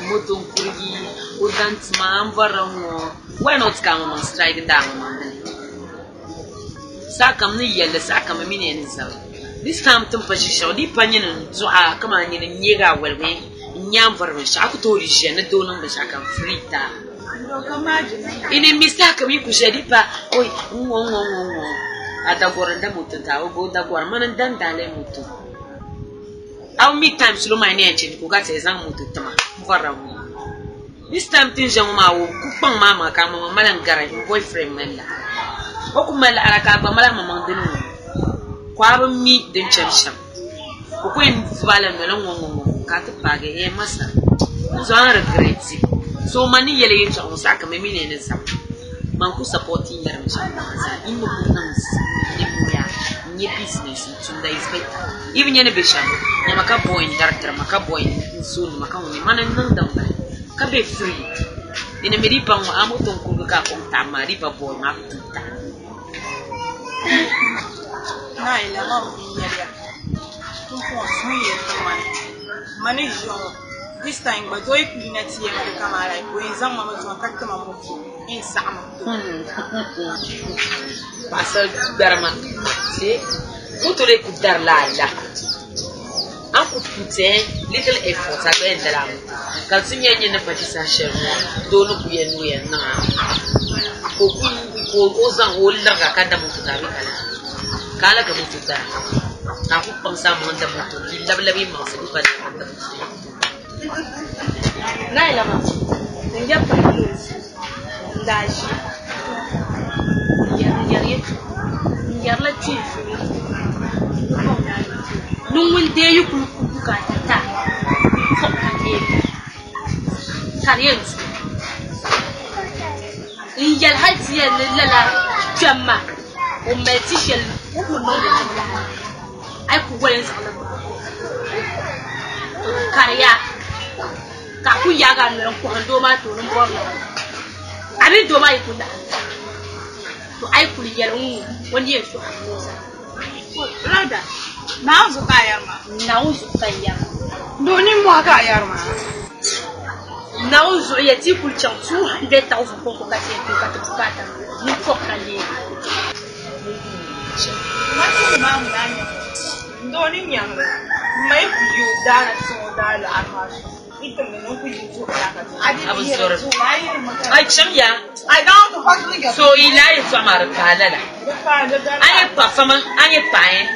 S20: moto n-kurigi o daŋ tima m-bɔrila ŋ-ŋɔ why not ka amaŋmaŋ strike n-daa amaŋmaŋ dini saha kam ni yɛlli saha kam mi mini ya ni zaba this time ti ni pa ʒi shɛli di yi pa nyini n-dɔɣi a kaman nyini n-neegi a waligu n-nya a ni bɔri binshɛɣu a ku tooi di ʒiya ni doo niŋ binshɛɣu kam free taa ini mi saha kam yi ku ʒiya di yi pa oi n-ŋɔ n-ŋɔ n-ŋɔ n-ŋɔ a dagɔri n-da moto n-ti a o gba o dagɔri mani n-da n-daali moto. A bi mi time salo maa ni yɛn chɛ ka o ka ti zaŋ moto tima n-vɔrila ŋɔ. This time ti ni ʒiya ŋɔ maa o ku kpaŋ maa maŋa ka amaŋmaŋ mali n-gari n boyfriend mali la. O ku mali laɣira ka a gba mali amaŋmaŋ dini ŋɔ ka a bi mi din chani shɛm. O ku yɛn vubi a la noli ŋ-ŋɔ ŋ-ŋɔ ka a ti paagi eh masa n zuɣu a ni regret. So man ni yɛli yɛltɔɣa ŋɔ saha kam mi ni ni zam man ku supporting yɛri mi shɛm maa zaa yi ni ku niŋ nimmoya n-nyɛ business n-tumda is better. Yi bi nya ni be shɛm, nyama ka bɔi n-dari tiri ma, ka bɔi n-zooni ma, ka ŋun nyɛ mani n-niŋ din bala, ka be free. Dini mi di pa ŋ-ŋɔ, a moto n-kurigi ka a kɔŋ taɣim maa, di pa bɔi maa, a ku tooi taɣim.
S19: Naayila maa n-yɛliya, Pumpɔŋɔ suhuyɛli ti mani, mani ʒiya ŋɔ, this time gba doo yi kuli yina ti yɛli ma di kaman like o yɛn zaŋ ma mi chaŋ ka ti ma moto n saɣi ma.
S20: Paɣasari gbarima see moto lee ku darila a la a ni ku put little effort a gba yɛn dala a moto ka di ti nyɛ nyini ni pachi saha shɛli ŋɔ doo ni ku yɛn ni o yɛn niŋ a ka o ku ka o zaŋ o liriga ka da moto ka a bɛ ka la ka a la ka moto dara ka a ku kpaŋsi a maŋ da moto ka yi labi labi yi maŋsi di pa da moto
S18: Naayila maa n yɛri paɣa ni o ʒi n daa ʒi n yɛri yɛltɔɣa n yɛrila kpeen so ni ŋun deei yi kuli ku bukaata ti a n ka deei ka di yɛn tu n yɛli hali ti yɛli ni lala kpɛm maa o mali ti shɛli o ni ku niŋdi a yi ku wali n zaŋli kariya ka a ku yaagi a noli n kɔhim doo maa tooni m-bɔri li a mini doo maa yi ku laɣim to a yi kuli yɛli ŋ-ŋɔ o ni yɛn suhi a ni o zaa.
S19: Rhoda, Naawuni zuɣu ka a yɛri maa?
S18: Naawuni zuɣu ka n yɛri maa.
S19: Doo nimmɔhi ka a yɛri maa?
S18: Naawuni zuɣu ya ti yi kuli chaŋ 200,000 kɔŋko ka ti yɛn tooi ka ti bukaata ni kɔbu ka leei.
S20: Ai cham ya so yi lahi yɛltɔɣa maa di paai lala a nyɛ paɣa fama a nyɛ paɣa eh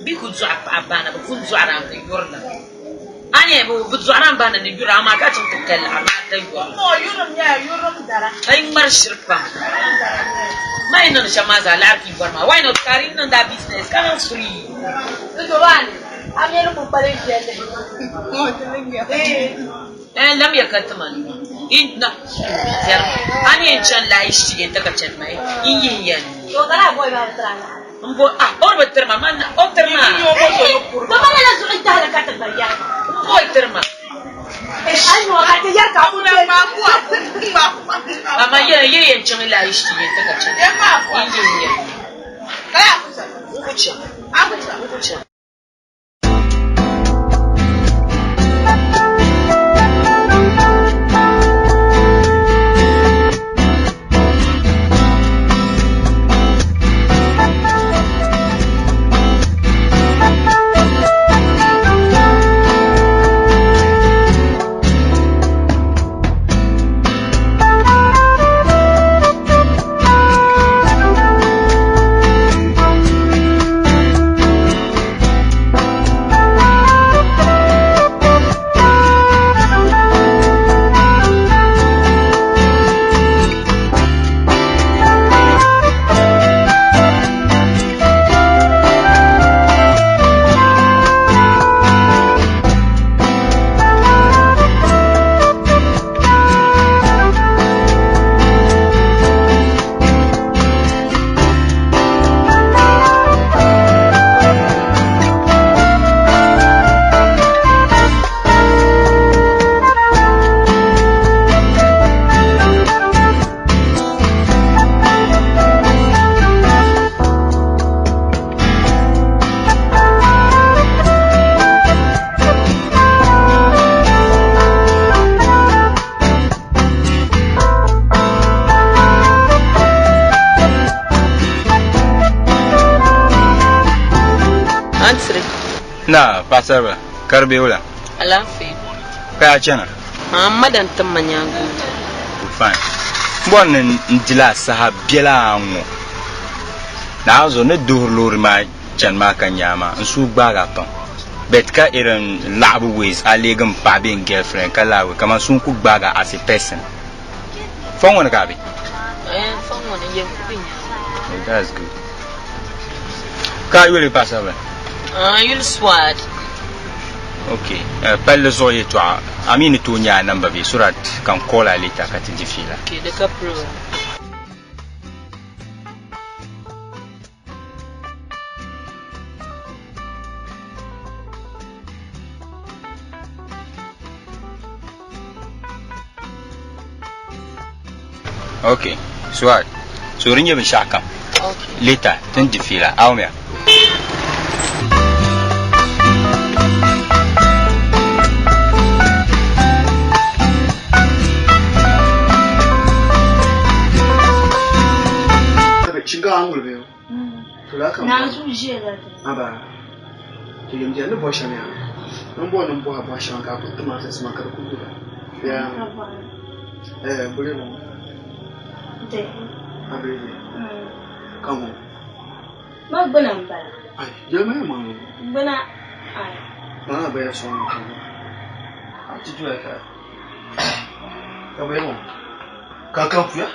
S20: bɛ ku dɔɣi paɣa baana bɛ ku dɔɣiri a ni yurila a nyɛ bɛ dɔɣiri a baana ni yuri amaa ka chaŋ ti ka laɣiri maa da yurila a yi ŋmari shiri pam maa yi niŋdi shɛm maa zaa laɣiri ka yi bɔri maa why not ka di niŋ daa business ka niŋ free. Eh, lam ya ka tima in na a ni yɛn chani la a yi shigi yɛn ta ka chani maa in yihi ya ni n bo ah o di bi tiri ma man o tiri ma n bo tiri ma ama yɛn yɛn chaŋ la a yi shigi yɛn ta ka chani in yihi ya ni n ku chaŋ n ku chaŋ.
S21: Na, paɣasaribila, ka di be wula?
S20: Alaafee.
S21: Ka yaa chana?
S20: Haa, m ma dan tim ma nyaaŋa ŋɔ.
S21: Fine. M bɔri ni n dila a saha biɛla ŋɔ. Naawuni zuɣu ni duhiri loori maa chani maa ka nya a maa, n suhu gbaagi a pam. But ka irin laɣibu ways a leegi m paɣa bee n girlfriend ka lahi kaman suhu n-kuli gbaagi a as a person. Fɔŋ ŋɔ ni ka a be?
S20: Eh, fɔŋ ŋɔ ni, yɛn ku be nyaaŋa.
S21: Oh, that's good. Ka a yuli paɣasaribila?
S20: Ah, n yuli Swad.
S21: Ok, palli zuɣu yɛltɔɣa, a mi ni tooi nya a namba bee so that ka n call a later ka ti di fiila.
S20: Ok, di ka problem.
S21: Ok, Swad, so di nyɛ binshɛɣu kam. Later, ti ni di fiila. Awumiya.
S18: Naanzuu ʒiɛla dini.
S5: Aba, to yɛm jɛli ni bɔri shɛm yaa. N bɔri ni n bɔhi bɔhi shɛŋa ka a kuli ti ma sasima ka di kuli yira. Yaa. Eh, boli bɔ. A bɛ di. Ka ŋɔ.
S18: Ma gbuna n bala.
S5: Ai, jɛli ma yɛn maŋ.
S18: Gbuna, ai.
S5: Maa bɛ ya sɔŋ ka ŋɔ. A ti doya ka. Ka bɛ ŋɔ. Ka ka puya.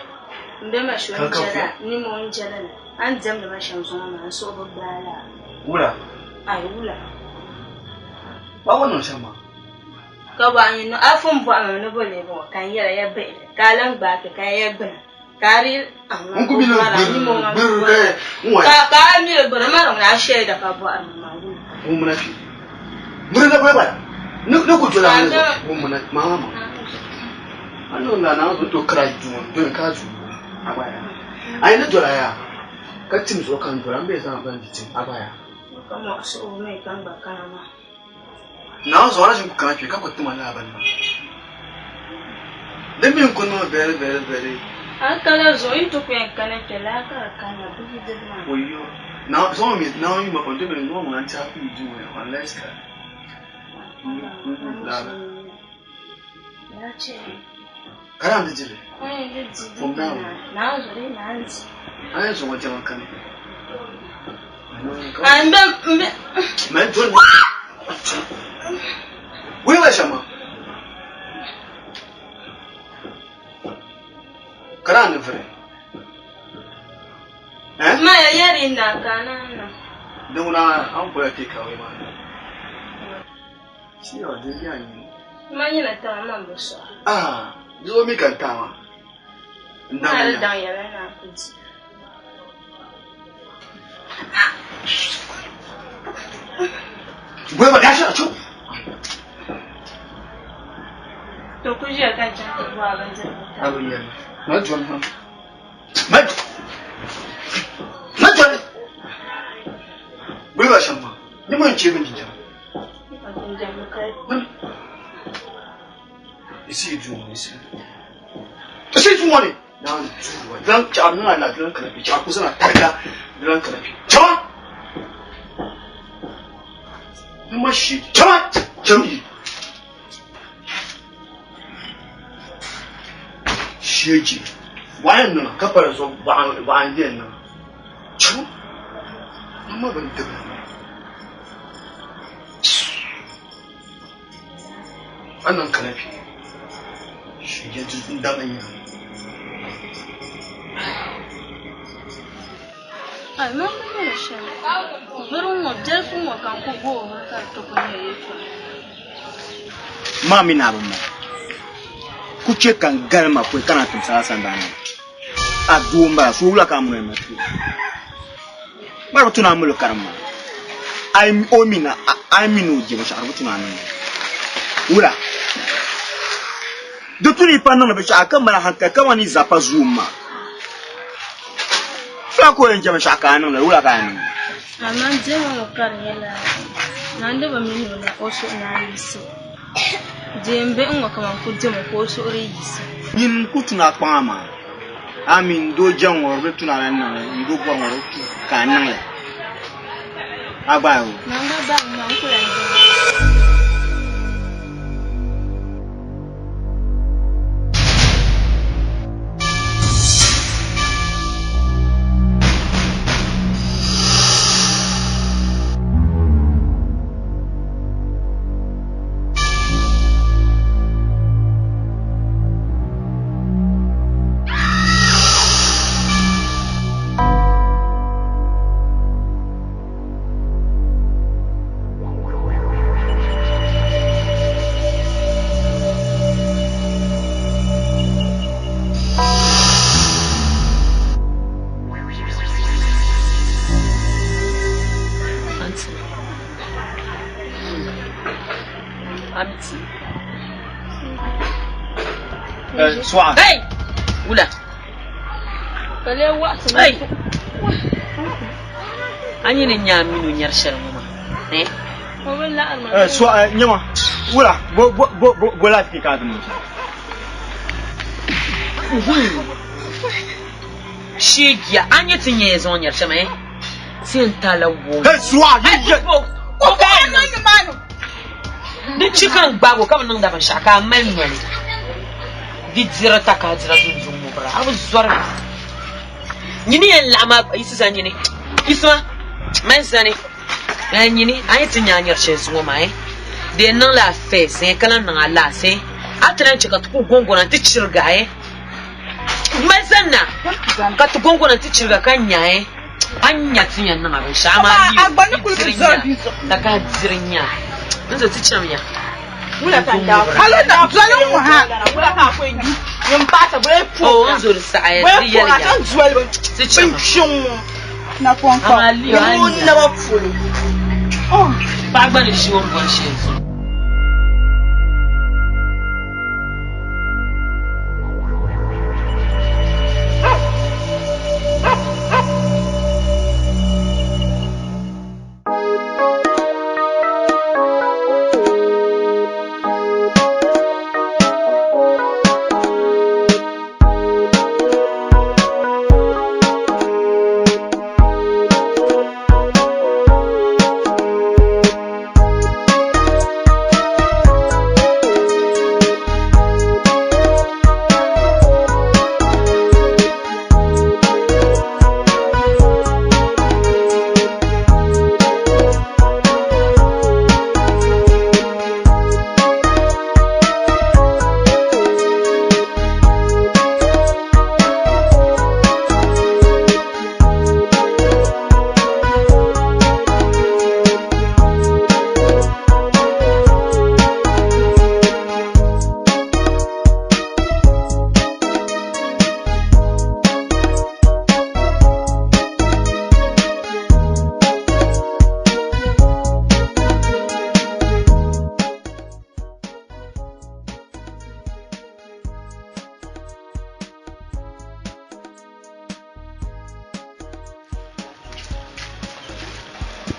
S18: N be ma shɛm jɛla, ni mo n jɛla ni. A ni diɛmdi ma shɛm zuŋɔ maa, n suhu bi gbaai laa.
S5: Wula?
S18: Ai, wula?
S5: Ba ŋɔ niŋ shɛm maa?
S18: Ka bɔhi a nyini a fun bɔhi ma ni bo leegi ŋɔ ka n yɛla ya bihili ka a lan gbaai kpe ka ya ya gbuna ka a di
S5: N ku mi li gbiri ka n wa
S18: ka ka a mi li gbiri ma di ŋuna a shaida ka bɔhiri ma maa wula?
S5: Ŋun muna kpe. Miri na bɔhi bɔhi. Ni ni ku dola ŋuni zuɣu. Ŋun muna maa maa. A ni la naa zuɣu to kira duu ŋɔ doli ka duu a gba yaa. A yi ni dola yaa ka tim zuɣu ka n dola n bee zaŋ ban di tim a gba yaa.
S18: Ka mɔɣu suhu mi ka n gba kana maa.
S5: Naa zuɣu a na ʒin ku kana kpe ka ku tima lala bini maa. Di mi n-ku niŋ very very very.
S18: A kala zuɣu yi ti ku yɛn kana kpe laa ka di kanna bihi dibu maa.
S5: Oyo. Naa zuɣu mi naa yuma pam domi noo ŋuna n-ti a ku yi duu ŋɔ unless ka n lala. Ka naan di dili? Fom Naawuni. A yɛn zuŋɔ jɛma kani. Mali doli. Wuyi ba shɛm maa. Ka naan di vuri.
S18: Ma ya yɛri na ka naan na.
S5: Di ŋuna a ni boli take away maa. Siya din bɛ a nyini.
S18: Ma nyina taŋa man bi sɔɣa.
S5: Ah, di zuɣu mi ka n taai maa. N daŋ
S18: Ma di
S5: nya.
S18: daŋ yɛla ni a ku di.
S5: Boli ba dashi achu.
S18: To ku ʒiya ka n chaŋ ti bɔhi a bindirigu.
S5: A bi yɛli. Ma doli ha. Ma ma doli. Boli ba shɛm maa. Ni mo n chɛ bin jinjam. Isi duu isi. Isi duu ŋɔ ni. Naan duu wa. Dilan chaɣa niŋ a la dilan kana kpe. Chaɣa ku zana tariga dilan kana kpe. Chama! Ni ma shi. Chama! Cham yi. Sheji. Waɣa niŋ ka pali zuɣu waɣa n yɛn niŋ. Chama! Ni ma bin dibili. A niŋ kana kpe shee n daŋ n nya.
S18: Ai man bi nyɛla shɛli vuri ŋɔ biɛlifu ŋɔ ka n ku booi vuri ka di ti ku nyɛ yɛltɔɣa.
S14: Maa mi naa bi mali ku chɛ ka n galima pɔi ka na timsi a sambani ni. A doo m-bala, so wula ka a muli ma kpe? Maa bi tu ni a mali o karim maa. A yi o mi na, a yi mi ni o je binshɛɣu di bi tu ni a niŋ li. Wula? Di tu ni yi pa niŋdi binshɛɣu ka mali hankali kaman yi zaa pa zoom maa. Fula ka o yɛn je binshɛɣu ka a niŋdi li, wula ka a yɛn niŋ li?
S18: Amaa diɛma ŋɔ ka di nyɛla Naa di bi mi ni o suhu naan yiɣisi. Deembihi ŋɔ kaman ku demi ka o suhuri yiɣisi.
S14: Nyin ku tuna a kpaŋa maa, a mi n doo jɛŋ ŋɔ di bi tuna a lan niŋli, n doo bɔri ŋɔ di bi tu ka a niŋ li.
S5: A gbaai o.
S19: Man gba baŋ ma n ku lahi baŋ.
S20: Auntie. Auntie.
S5: Suɣa.
S20: Hey! Wula. Hey! A nyini n-nyɛ a mini o nyari shɛli ŋɔ maa. Eh?
S5: Suɣa nyɛma wula bo bo bo bo bo lafi ka a ti niŋ shɛm.
S20: Sheegiya, a nyɛ ti nyɛ ya zaŋ nyari shɛm eh? Ti yɛn taala woo.
S5: Hey, suɣa! Yi ye.
S20: O ka yɛn niŋ. Di chi ka n gbaag o ka bi niŋda binshɛɣu ka a mali noli. Di diri ta ka a dira dunduŋ ŋɔ bira. A bi zɔri mi. Nyini yɛn laɣim a yiɣisi zani nyini. Yiɣisima mali zani. Eh, nyini a yi ti nya a nyari shɛli zuŋɔ maa eh. Di yɛn niŋla a first eh, ka lahi niŋ a last eh. A ti lahi chɛ ka ti ku gɔŋgɔna nti chiriga eh. Mali zani na ka ti gɔŋgɔna nti chiriga ka nya eh. A ni nya ti yɛn niŋ a binshɛɣu amaa yi diri nya ka ka diri nya n zo ti chamiya. Oh, n zo di saɣaya di yɛliya ti chama. Amaa liyo a ni nya paɣa gba ni ʒi o ni bɔri shɛli zuɣu.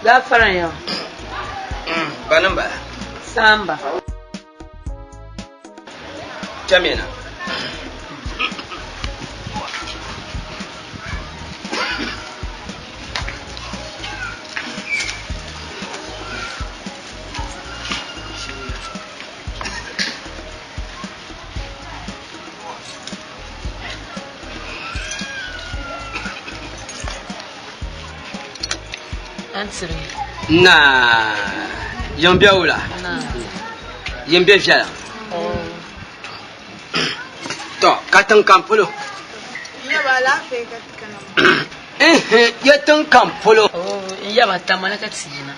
S20: Gaafara ya.
S8: Bani m-bala.
S20: Samba.
S8: Kpɛmina. Naa, yiŋ be wula? Yiŋ be viɛla? Tɔ, ka tiŋ kam polo? Ya tiŋ kam polo?
S20: N yaba Tamale ka ti yina.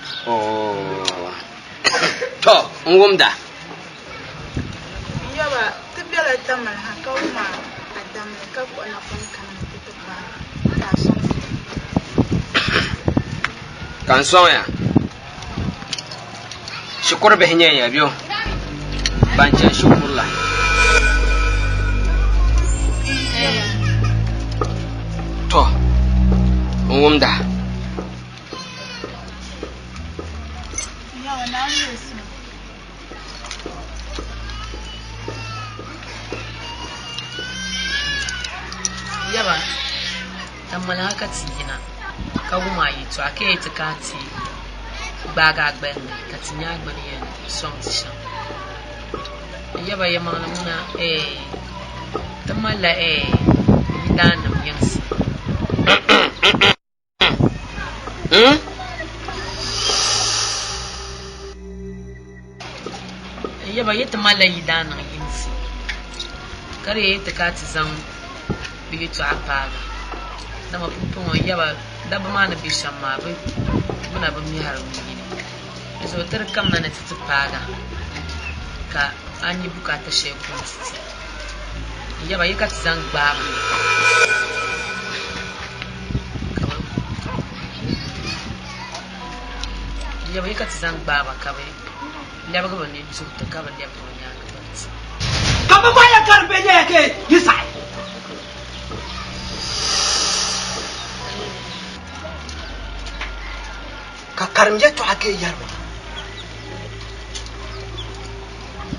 S8: Tɔ, n wumda.
S19: N yaba, ti bela Tamale ha ka wum a damli ka kpuɣi napɔŋ kana ni ti ti paai ka a sɔŋ ti.
S8: Ka n sɔŋ ya. Shikuru bihi nyɛ ya bɛ ban chani shikuru la. Tɔ, n wumda.
S19: N yaba, Naawuni yiɣisimi.
S20: Yaba, Tamale ha ka ti yina ka wum a yɛtɔɣa ka yɛli ti ka a teei. gbaagi a gbali ni ka ti nya a gba ni yɛn sɔŋ ti shɛm. N yaba yɛlimaŋli ŋuna eh, ti malila eh, yidaannim yiŋsi. N yaba yi ti malila yidaannim yinsi ka di yi ti ka ti zaŋ bɛ yɛtɔɣa paagi dama pumpɔŋɔ n yaba dabba maa ni be shɛm maa bɛ na bi mɛhiri bɛ yini. Di zuɣu ti di kamina ni ti ti paagi a ka a nya bukaata shɛli ku ti ti. N yaba yi ka ti zaŋ gbaai ba ka bɛ n yaba yi ka ti zaŋ gbaai ba ka bɛ lɛbigi bɛ nini tuhi ti ka bɛ lɛbigi bɛ nyaaŋa biri ti.
S4: Ka bɛ bɔhaya ka di be nyɛla ka yi saɣi.
S7: Ka karim yɛtɔɣa ka yi yɛri ba.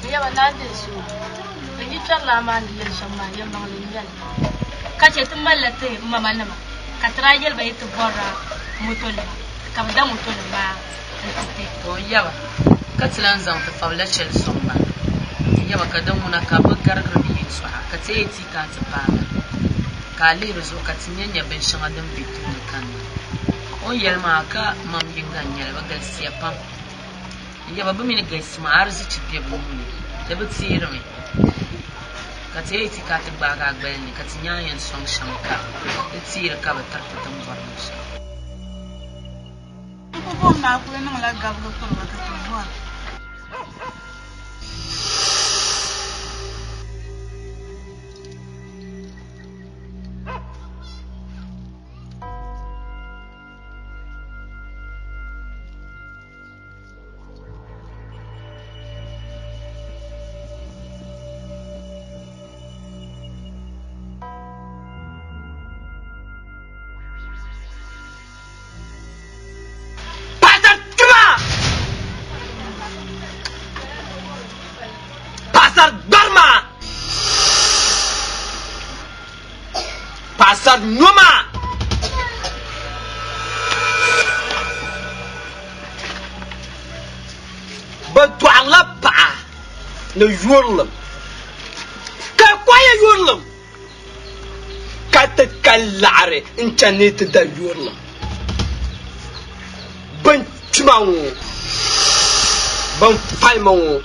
S18: N yaba naa diri suhu, n yi kpɛrila a maa ni yɛli shɛm maa, yɛlimaŋli n-nyɛ li. Ka chɛ ti malila ti mamanima, ka ti daa yɛli ba yi ti bɔrila motonima, ka bɛ da motonima maa n-ti ti.
S20: To n yaba, ka ti lan zaŋ ti fabila shɛli sɔŋ ba. N yaba, ka din ŋuna ka bɛ garigiri bɛ yɛtɔɣa, ka ti yi ti ka a ti paagi, ka a lihi di zuɣu ka ti nya nya binshɛŋa din be tooni kanna. O ni yɛli maa ka mam yiŋga n-nyɛ li, bɛ galisiya pam. N yaba, bɛ mi ni galisi maa, arizichi be bɛ nuu ni, di bi teerimi. Ka ti yi ti ka a ti gbaagi a gbali ni, ka ti nya a ni yɛn sɔŋ shɛm ka di teeri ka bɛ tiri ti ti ni bɔri binshɛɣu.
S19: N ku bom maa kuli niŋla gabiga piriba ka ti bɔri.
S4: Paɣasar kpima! Paɣasar gbarima! Paɣasar noma! Bɛ dɔɣirila paɣa ni yurilim, ka kɔya yurilim. Ka ti kali laɣiri n-chani ni ti da yurilim bɛn kpima ŋɔ, bɛn palima ŋɔ.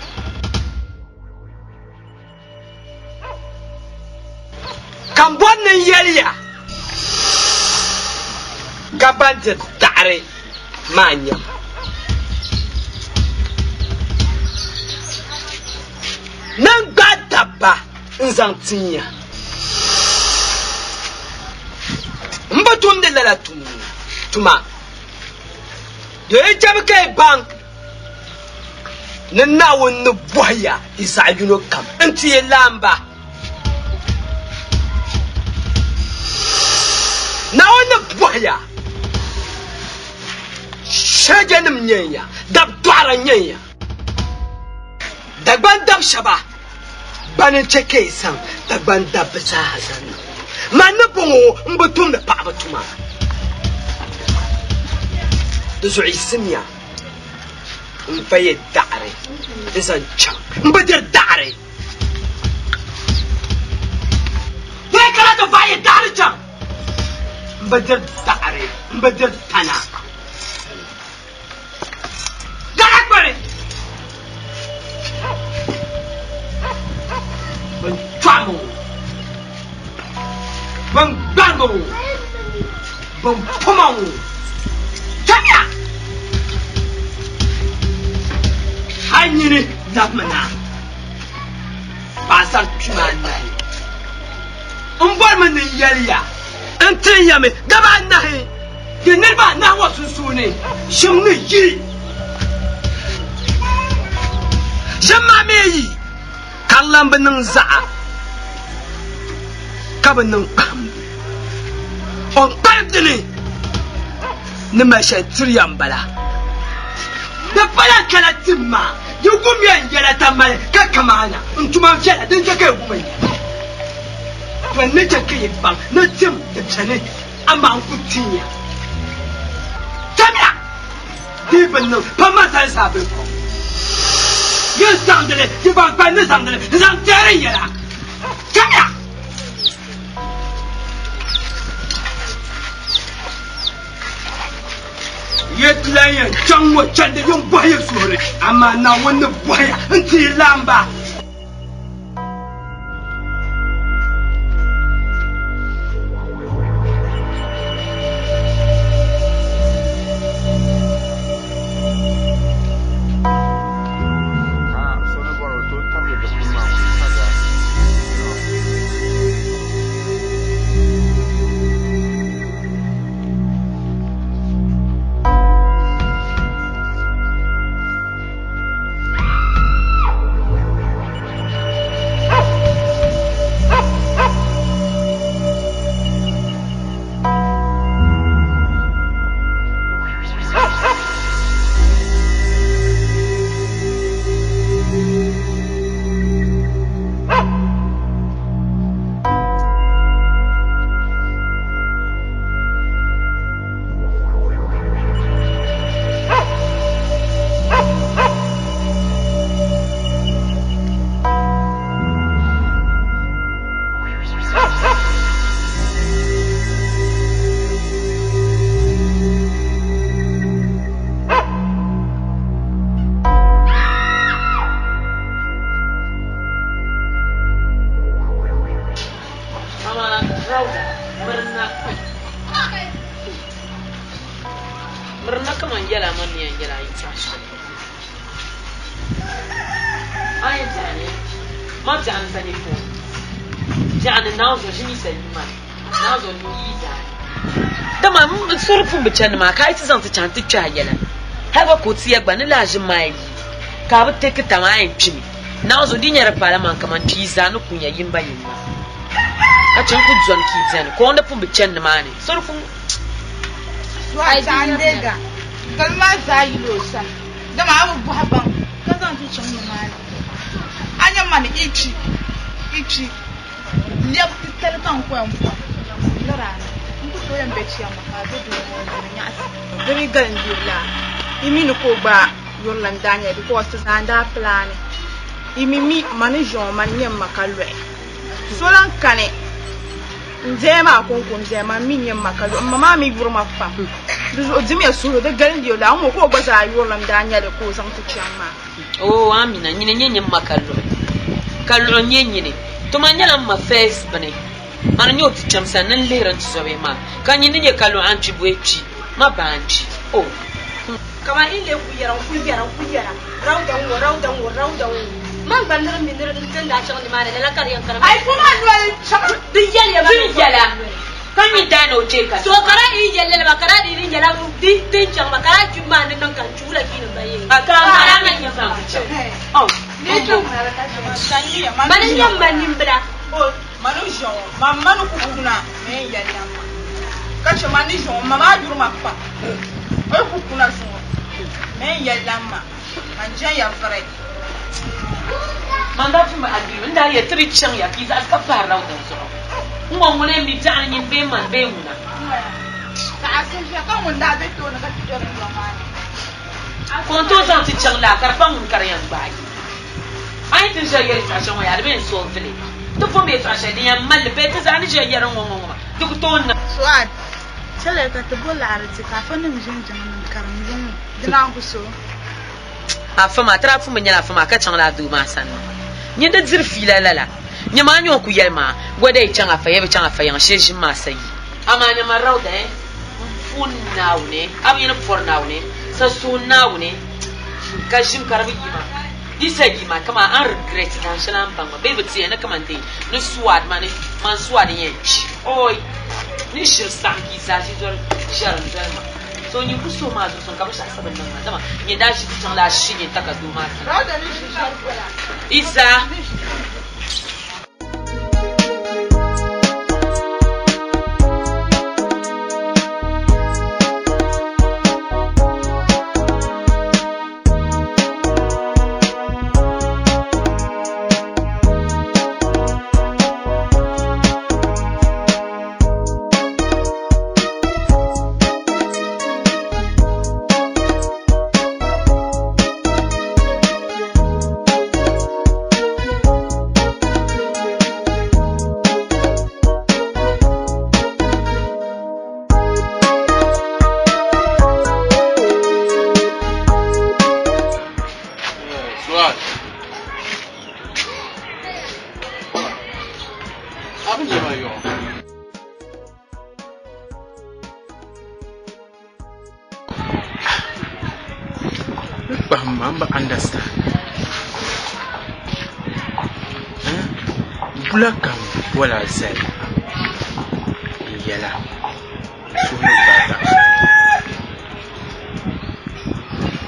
S4: Ka m bɔri ni n yɛli ya ka ban diri daɣiri maa nyam. Ni n gbaai dabba n-zaŋ tin ya. M bi tumdi lala tuma. Di yi chɛmi ka yi baŋ ni Naawuni ni bɔhi ya yi zaɣ yino kam nti yi laamba. Naawuni ni bɔhi ya, Shɛjanim n-nyɛ ya, dab dɔɣira n-nyɛ ya. Dagban dab shɛba bani n-chɛ ka yi zaŋ Dagban dabba zaa zaŋ niŋ man ni bɔŋɔ m-bi tumdi paɣiba tuma. Di zuɣu yiɣisimiya n-va yi daɣiri n-zaŋ chaŋ m-bi diri daɣiri. Di yi kana ti va yi daɣiri chaŋ m-bi diri daɣiri, m-bi diri tana. Gana kpɛri! Bɛn chɔɣimi ŋɔ, bɛn gbarimi ŋɔ, bɛn puma ŋɔ, chamiya! Hal nyini labimi na, paɣisar kpima anahi. M bɔrimi ni n yɛli ya, n tin ya mi daba anahi. Di niriba anahi ŋɔ sunsuuni ʒim ni yi. Ʒim maa mi yi ka di lan bi niŋ zaɣa ka bi niŋ kpahimbu. O ni kpalim di ni ni mali shɛli tiri ya m-bala. Di pala kala tim maa, yi gumya n yɛla tamali ka kamaana n tuma viɛla din chɛ ka yi gum n yɛla. To n ni chɛ ka yi baŋ ni tim di beni. Amaa n ku tin ya. Chamiya!
S3: Di bi niŋ pa ma sani saa bini kɔŋ. Yi zaŋdi li, yi ban kpalim ni zaŋdi li n-zaŋ teeri n yɛla. Chɛliya! Yi ti lan yɛn chaŋ ŋɔ chandi yin bɔhi yi suhuri, amaa Naawuni ni bɔhi ya n-ti yi laamba.
S20: Mama Rauda, mirina. Mirina kaman yɛla man ni yɛn yɛla a yi tɛɣu shɛli. A yɛn tɛha ni ma biɛɣuni sa nyɛ foon. Biɛɣuni Naawuni zuɣu ʒimi sa yi ma. Naawuni zuɣu ni yi zaa. Dama m suri pun bi chani maa ka a yi ti zaŋ ti chaŋ ti kpe a yɛla. Hali gba ka o ti ya gba ni lahi ʒini maa yi ka a bi teki tam a yɛn kpimi. Naawuni zuɣu di nyɛ di paala man kaman kpii zaa ni kunya yimba yimba. Ka chɛ n-ku dɔni ka yi beni ka o ni pun bi chani nimaani. Sori pun.
S19: Su'a Chandega, Gali maa zaa yila o sani, dama a bi bɔhi baŋ ka zaŋ ti chaŋ nimaani. A nya mani Ichi, Ichi, lɛb titali ka n ku yɛn bɔhi liri a ni. N ku tooi yɛn be chiyaama ka a be duu ŋɔ ni ni nyaɣisi.
S22: Di bi galim yuri laa, yi mi ni ka o gba yurilim daa nyɛli because ti zaa n-daa pilaani. Yi mi mi mani ʒiɛŋɔ mani nyɛ m ma ka lɔhi. So lan kani n-deei maa kɔŋko n-deei man mi nyɛ m ma ka lɔhi. M ma maa mi yuri ma pam. Di zuɣu dimiya suhuri di galindi o laa ŋ-ŋɔ ka o gba zaa yurilim daa nyɛli ka o zaŋ ti chaŋ maa.
S20: Oo Amina, nyini n-nyɛ nyɛ m ma ka lɔhi. Ka lɔhi n-nyɛ nyini. Toma nyɛla m ma first bini. Mani n-nyɛ o ti kpɛm sani ni n lihiri n tizɔbihi maa. Ka nyini ni nyɛ ka lɔhi a ni kpi bɔi kpi ma ba a ni kpi. Oh!
S18: Kaman yi lee ku yɛra, n ku yɛra, n ku yɛra, Rauda ŋ-ŋɔ, Rauda ŋ-ŋɔ, Rauda ŋ-ŋɔ. Man gba niri mi ni ti ni daa chaŋ nimaani lala ka di yɛn kana.
S19: Ai kum a noli chaŋ.
S18: Di yɛliya ma.
S20: Di yɛla ka mi daa ni o chɛ ka.
S18: So ka daa yi yɛli lala maa ka daa di di nyɛla di din chaŋ maa ka daa kpibu maa ni niŋ ka n kpi wula kiini ba yee.
S20: A ka a daa na nyɛ zaŋ ti chaŋ. Oh.
S18: Mani n-nyɛ m ma nimbila.
S19: Mani ʒiɛŋɔ ma ma ni ku kuna mɛ n yɛli ya ma ka chɛ ma ni ʒiɛŋɔ ma maa yuri ma pam o yi ku kuna zuŋɔ mɛ n yɛli la ma ka n jɛn ya viri.
S20: Man daa pun bi agree n daa yɛli ti di chaŋ ya ka yi zaɣisi ka pahirila o dini zuɣu n ŋɔ ŋuni n mi biɛɣuni nyini bee man bee ŋuna.
S19: Ka a so ʒiya ka ŋun daa be tooni ka ti kpɛri dɔŋ maa ni.
S20: Ka o ni tooi zaŋ ti chaŋ laa ka di pa ŋuni ka di yɛn gbaagi. A yi ti ʒiya yɛli yɛtɔɣa shɛli ŋɔ yaa di bi yɛn solve li. Ti vom yɛtɔɣa shɛli din yɛn mali li bee ti zaa ni ʒiya yɛri ŋɔ ŋɔ ŋɔ maa di ku tooi niŋ.
S19: Suad, Chɛliya ka ti bo laɣiri ti ka afa nim ʒini jiŋli ni n-karim yuŋ ŋɔ, di naan ku so.
S20: Afa maa, ti daa pun bi nyɛla afa maa ka chaŋ lala doo maa sani maa. Nyin di diri fiila lala. Nyama a ni o ku yɛli maa, wɛda yi chaŋ afa ya bi chaŋ afa yiŋa shee ʒim maa sa yi. Amaa nyama Rauda eh, m puuni Naawuni, a bi yɛn pɔri Naawuni, sa suhi Naawuni ka ʒim ka di bi yi ma. Di sa yi ma kaman a ni regret dahin shɛli a ni baŋ ma bee bi ti ya ni kaman dee ni Suad ma ni man Suad n-yɛn kpi. Oi! Ni ʒiri saɣim ka yi zaa ʒi doli ʒɛri n-doli ma. So nyin ku suhi maa zuɣusuŋ ka binshɛɣu sa bi niŋ ma dama nyin daa ʒi ti chaŋ la a shi nyin takadoo maa sani. Yi zaa.
S6: A bi chɛ ma yɔɣɔ. N kpahim ma, m bi understand. Bula ka m bol a zali n yɛl a suhu ni gbaai zaɣ shɛli.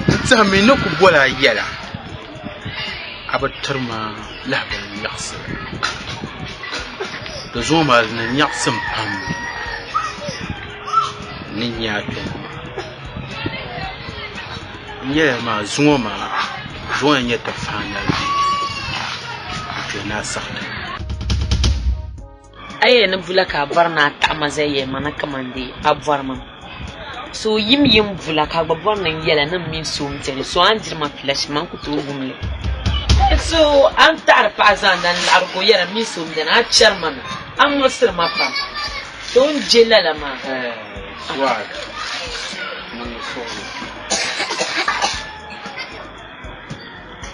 S6: N tɛhi mi ni ku bol a yɛla, a bi tiri ma lahibali nyaɣisili. Di zuɣu maa di ni nyaɣisim pam ni nya a kpɛŋ maa. N yɛliya maa zuŋɔ maa zuŋɔ yɛn nyɛ ti final day n-kpe naa saɣiti.
S20: A yɛli ni bula ka a bɔri ni a taɣi ma zali yɛli ma ni kaman dee a bɔri ma. So yim yim bula ka a gba bɔri ni n yɛla ni m mini so m-beni so a ni diri ma pila shɛm a ni ku tooi wum li. So a ni taɣiri paɣa zaanda n-laɣiri ka o yɛra m mini so m-beni a chɛri ma mi a muɣisiri ma pam. So n je lala maa.
S6: Swag niŋ suɣulo.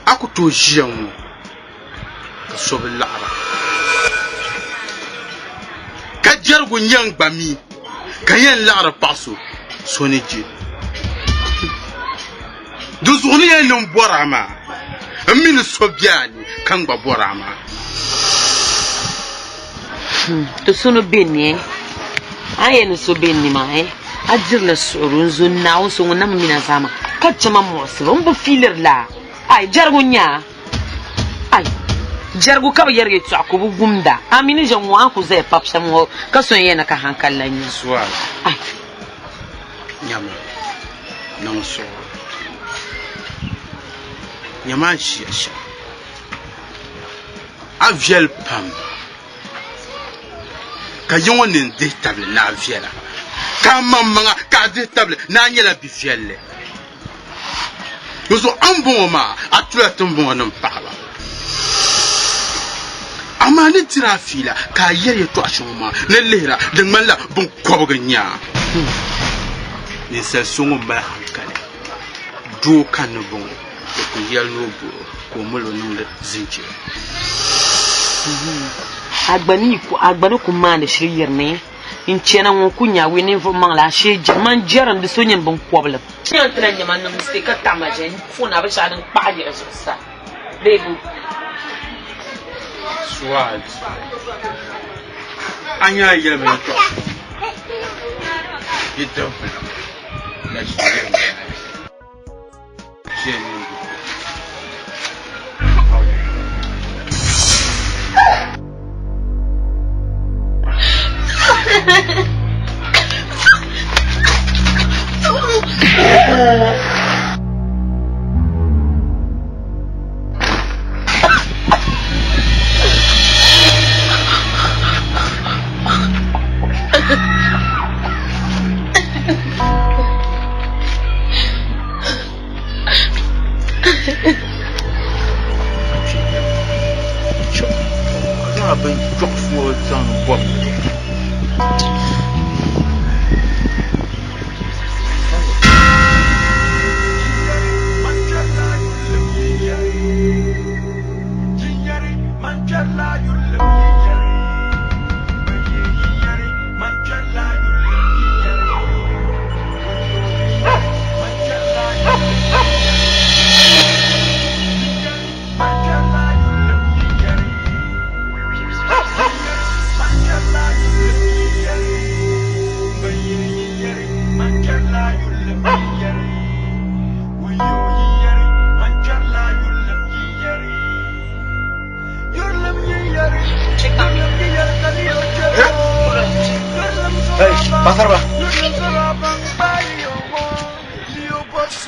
S6: A ku tooi ʒiya ŋɔ ka so bi laɣira. Ka jɛrigu n-nyɛ n gba mi ka yɛn laɣiri paɣ so, so ni je. Di zuɣu ni yɛn niŋ bɔr a maa, m mi ni so be a ni ka n gba bɔr a maa.
S20: Ti so ni be ni, a ni yɛli ni so be ni maa, a dirila suɣuro n-zo Naawuni so ŋun na mi min a zaa maa, ka chɛ ma muɣisibu. M bi fiiliri la a. Ai, jɛrigu n-nyɛ a. Ai, jɛrigu ka bɛ yɛri yɛtɔɣa ka o bi wumda. A mi ni ʒe ŋ-ŋɔ a ni kul zaya pab shɛm ŋɔ ka so n-yɛn na ka haŋkali lan nya.
S6: Sual,
S20: Ai.
S6: Nyama, niŋ suɣuro. Nyama a ni ʒiya shɛm. A viɛli pam, ka yi ŋɔ nini dihi tabili ni a viɛla, ka a maŋmaŋa ka a dihi tabili ni a nyɛla bi viɛlli. Dinzuɣu a ni bɔŋɔ maa, a tula tiŋbɔŋɔnim paɣiba. Amaa ni diri a fiila ka a yɛri yɛtɔɣ shɛŋa maa ni lihira, di ŋmanila biŋkɔbigu n-nyɛ a. Ninsal so ŋun mali haŋkali, doo ka ni bɔŋɔ, o ku yɛli ni o bol o ka o mol o niŋdi zinchili.
S20: A gba ni ku maandi shiri yiri ni N chana ŋun ku nya wee ninvuɣ maŋli ashee jɛri man jɛri n di so nyini binkɔbili. N ti lahi nya ma niŋ mistake ka taɣi ma ʒiya n phone a binshɛɣu din kpaɣi yiɣi zuɣusaa bee bo.
S6: Swag a nya a yɛli ma yɛltɔɣa shɛli yi dibila la ʒi yɛli ma ʒiya niŋ di.
S5: Hey, pasarba.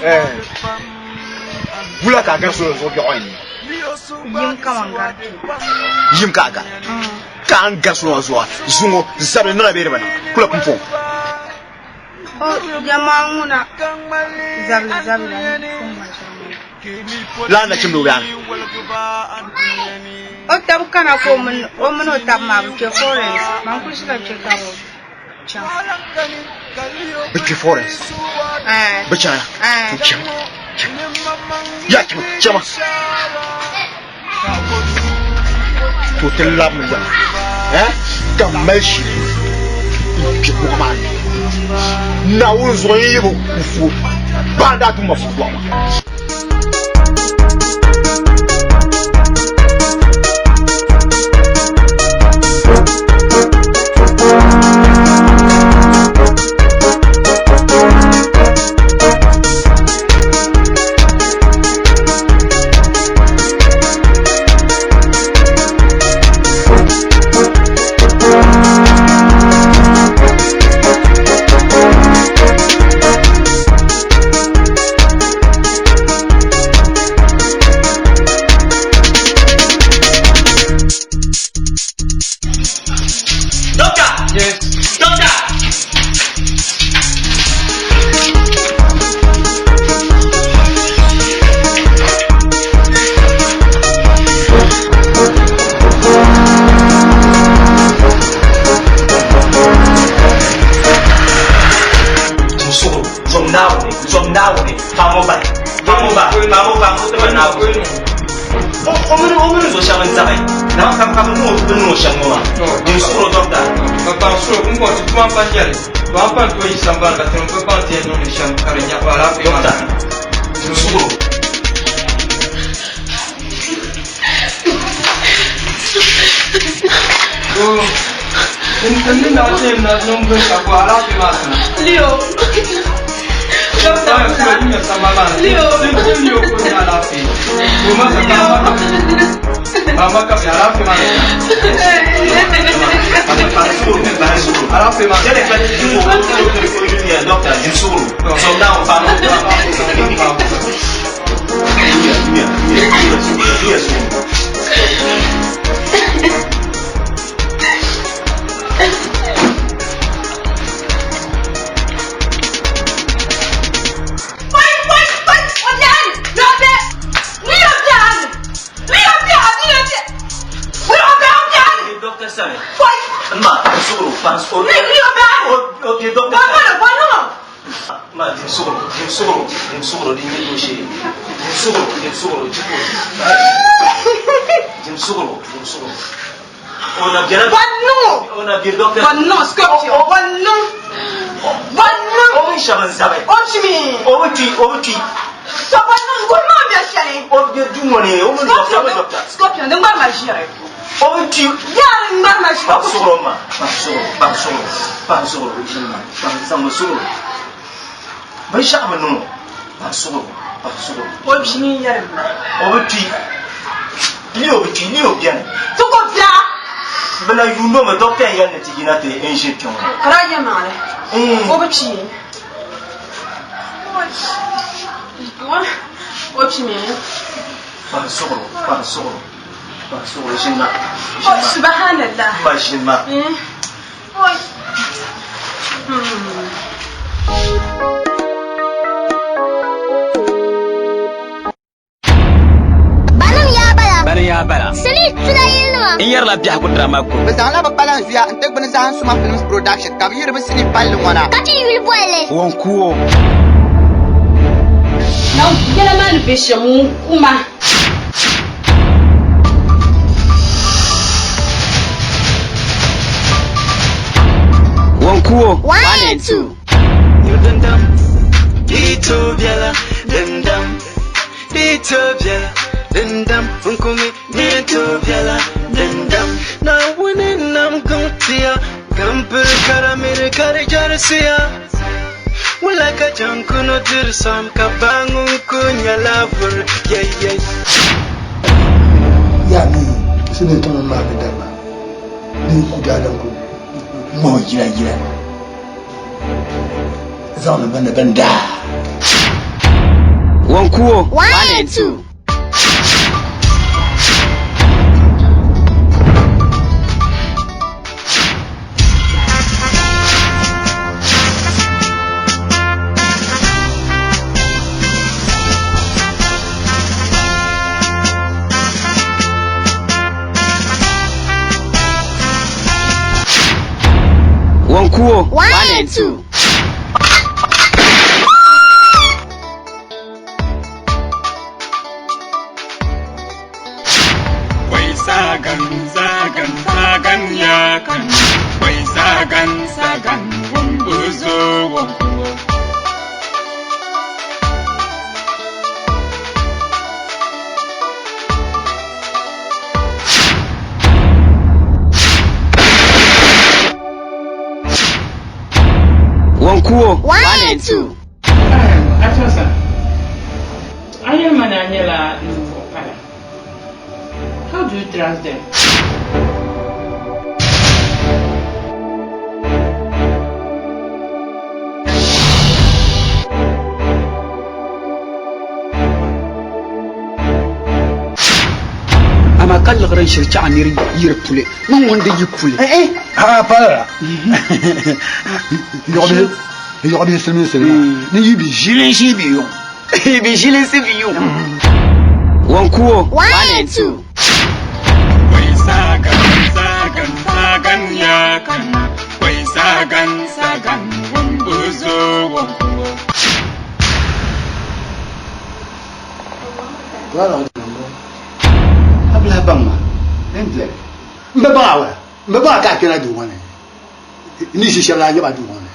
S5: Eh. Wula ka a gari solo zuɣu biɛɣu ni.
S19: Yim ka man gari.
S5: Yim ka a gari. Ka a ni gari solo maa zuɣu zuŋɔ zabili niŋla bee di bi niŋ kula pumpɔŋ.
S19: O yamaa ŋuna zabili zabili n ma ʒiri
S5: Lala nachimdi o biɛɣuni.
S19: O taba kana ka o mini o taba maa bi kpe forest man kuli ʒila kpe ka bi chaŋ.
S5: Bi kpe forest? Bi chaŋya? Chama. Ya chama, chama. To ti labimi yaŋ eh ka m mali shili n kpe kuɣa maa ni. Naawuni zuɣu n yi bi ku so, baa n daa tum ma furukuɣa maa.
S3: Doctor! Yes. Doctor!
S1: Suɣu zom Naawuni zom Naawuni paɣa ŋɔ bahi paɣa ŋɔ bahi paɣa ŋɔ paɣa ŋɔ ti ba Naawuni o o mini o mini zo shɛba n zaɣi na ka ka bi niŋ o bi niŋ o shɛm ŋɔ maa din suɣuro dɔkta.
S12: Ka paɣa suɣuro n bɔri ti tuma pa nyɛli to a pa n tooi yi sambani ka tinim bi baŋ ti yɛn niŋdi shɛm ka di nyaɣi alaafee maa
S1: Dɔkta din suɣuro.
S12: N ni daa ti yɛn na niŋ binshɛɣu ka alaafee maa kana.
S9: Leo.
S12: Leo. Leo ko ni alaafee. O ma ka ma ka bi alaafee maa
S1: Alaafee maa. Yɛlɛ ka Dɔkta din suɣuro zom Naawuni paɣa ŋɔ.
S4: Wai wai wai o biɛhi ni o bɛ ni o biɛhi ni o biɛhi ni o biɛhi ni o biɛhi o biɛhi ni.
S1: Dɔkta sani.
S4: Wai.
S1: N ma din suɣuro paɣa o.
S4: Ni ni o biɛhi.
S1: O bɛ dɔkta
S4: sani. Ba ma ba
S1: Ma din suɣuro din suɣuro din suɣuro din nyɛ dooshee din suɣuro din suɣuro jiko din suɣuro din suɣuro o na biɛla
S4: Ba niŋ
S1: o na bɛ dɔkta
S4: Ba niŋ scorpion ba niŋ ba niŋ
S1: o mini shɛba n zabi
S4: o chimi
S1: o bi kpi o bi kpi
S4: to ba niŋ guli maa bɛ shɛli
S1: o bɛ duu ŋɔ ni o mini dɔkta o mini dɔkta
S4: scorpion din ŋmari ma ʒiɛri
S1: o bi kpi
S4: yaari ŋmari ma ʒiɛri
S1: paɣa suɣuro ma paɣa suɣuro paɣa suɣuro paɣa suɣuro o ʒini ma paɣa zaŋmi suɣuro binshaɣu bi niŋ o paɣa suɣuro paɣa suɣuro
S4: o bimi yɛri ma
S1: o bi kpi ni o bi kpi ni o biɛni
S4: ti ko biɛɣu
S1: bi na yuundi o mi dɔkta n yɛli ni ti yina ti n ʒi kpɛ ŋɔ
S4: ka daa yɛ maŋli o bi kpi o kpimi
S1: paɣa suɣuro paɣa suɣuro paɣa suɣuro ʒini ma
S4: o subhanallah
S1: ma ʒini ma
S4: Oi.
S10: Banim yaa bala.
S8: Bani yaa bala.
S10: Sinii tula yilinima.
S8: N yɛrila biɛhigu drama group.
S23: Bɛ zaŋla bɛ kpalan zuya n-ti gbuni Zaham Suma Films Production ka bɛ yiri bɛ sinii palli ŋɔ na.
S10: Ka ti yuli bolli.
S8: Wonkuo.
S9: Yɛla maa ni be shɛm ŋun kuma.
S8: Wonkuo.
S10: 1 and 2.
S11: Dindam, di to biɛla dindam, di to biɛla dindam, nkumi di to biɛla dindam. Naawuni nam gaŋtiya, gampiri karamiri kari jarisiya. Wula ka jankunu diri sam ka baŋun ku nyɛla vuri yɛyɛy.
S24: Ya mi sini tɔnɔ maa bɛ dama ni ku daadam ku ŋmahi o jira jira zaŋ li bindi bin daa.
S8: Wonkuo.
S10: 1 and 2.
S8: Wonkuo.
S10: 1 and 2.
S21: Wai sa ganza
S12: ya kana wai sagan sagan wumbu zo wankuwo.
S8: Wankuwo.
S10: 1 and 2.
S9: Atosa, a yɛli ma ni a nyɛla ninvuɣ pala. How do you trust them?
S2: Amaa ka liɣiri n-shiri chaɣ nir yiri puli mini ŋun di yi puli.
S24: Haa pala yɔɣu bihi silimiinsi maa ni yi bi ʒilinsi bi yuŋ.
S8: Bi ʒilinsi bi yuŋ. Wankuwo.
S10: 1 and 2.
S12: Wai sagan sagan sagan ya kana wai sagan sagan wumbu zo wankuwo.
S24: A bi lahi baŋ ma n bi baŋ a wala n bi baŋ a ka a kpɛna duu ŋɔ ni n ni ʒi shɛli la nyɛba duu ŋɔ ni.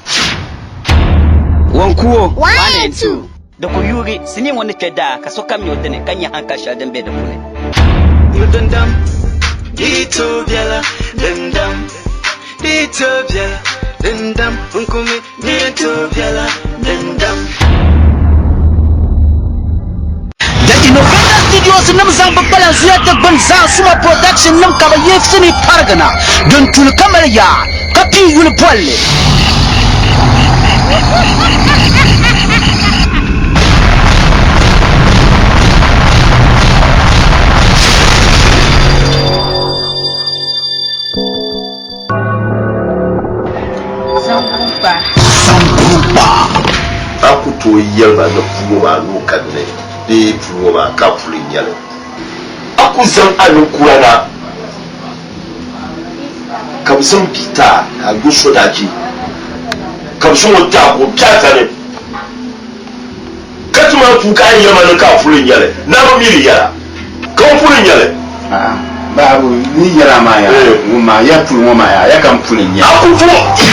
S8: Wankuwo.
S10: 1 and 2.
S8: Di ku yuugi, sinii ŋɔ ni kpe daa ka sokam nya o dini ka nya hankali shɛli din be di puuni.
S11: Dindam, di tooi biɛla dindam, di tooi biɛla dindam, n kumi di tooi biɛla dindam.
S6: The Innovator Studios nim zaŋ bi kpalan zuya ti gbuni zaa Suma Production nim ka bi yihi sinii parigi na din tuli ka mali yaa ka pii yuli bolli.
S9: Zangunkpa.
S15: Zangunkpa. A ku tooi yɛli ma ni puu ŋɔ maa nuu ka di ni bee puu ŋɔ maa ka puli n-nyɛ li. A ku zaŋ a ninkura na ka bɛ zaŋ bia ti a ka a yo sodaachi, ka bɛ zaŋ o ti a ka o be a sani, ka ti maa puu ka a yɛli ma ni ka puli n-nyɛ li. Naa bi mi di yɛla. Ka o puli n-nyɛ li.
S21: A'a, babu ni yɛla maa yaa, ŋun maa ya puli ŋɔ maa yaa, ya ka m puli n-nyɛ li.
S15: A ku tooi.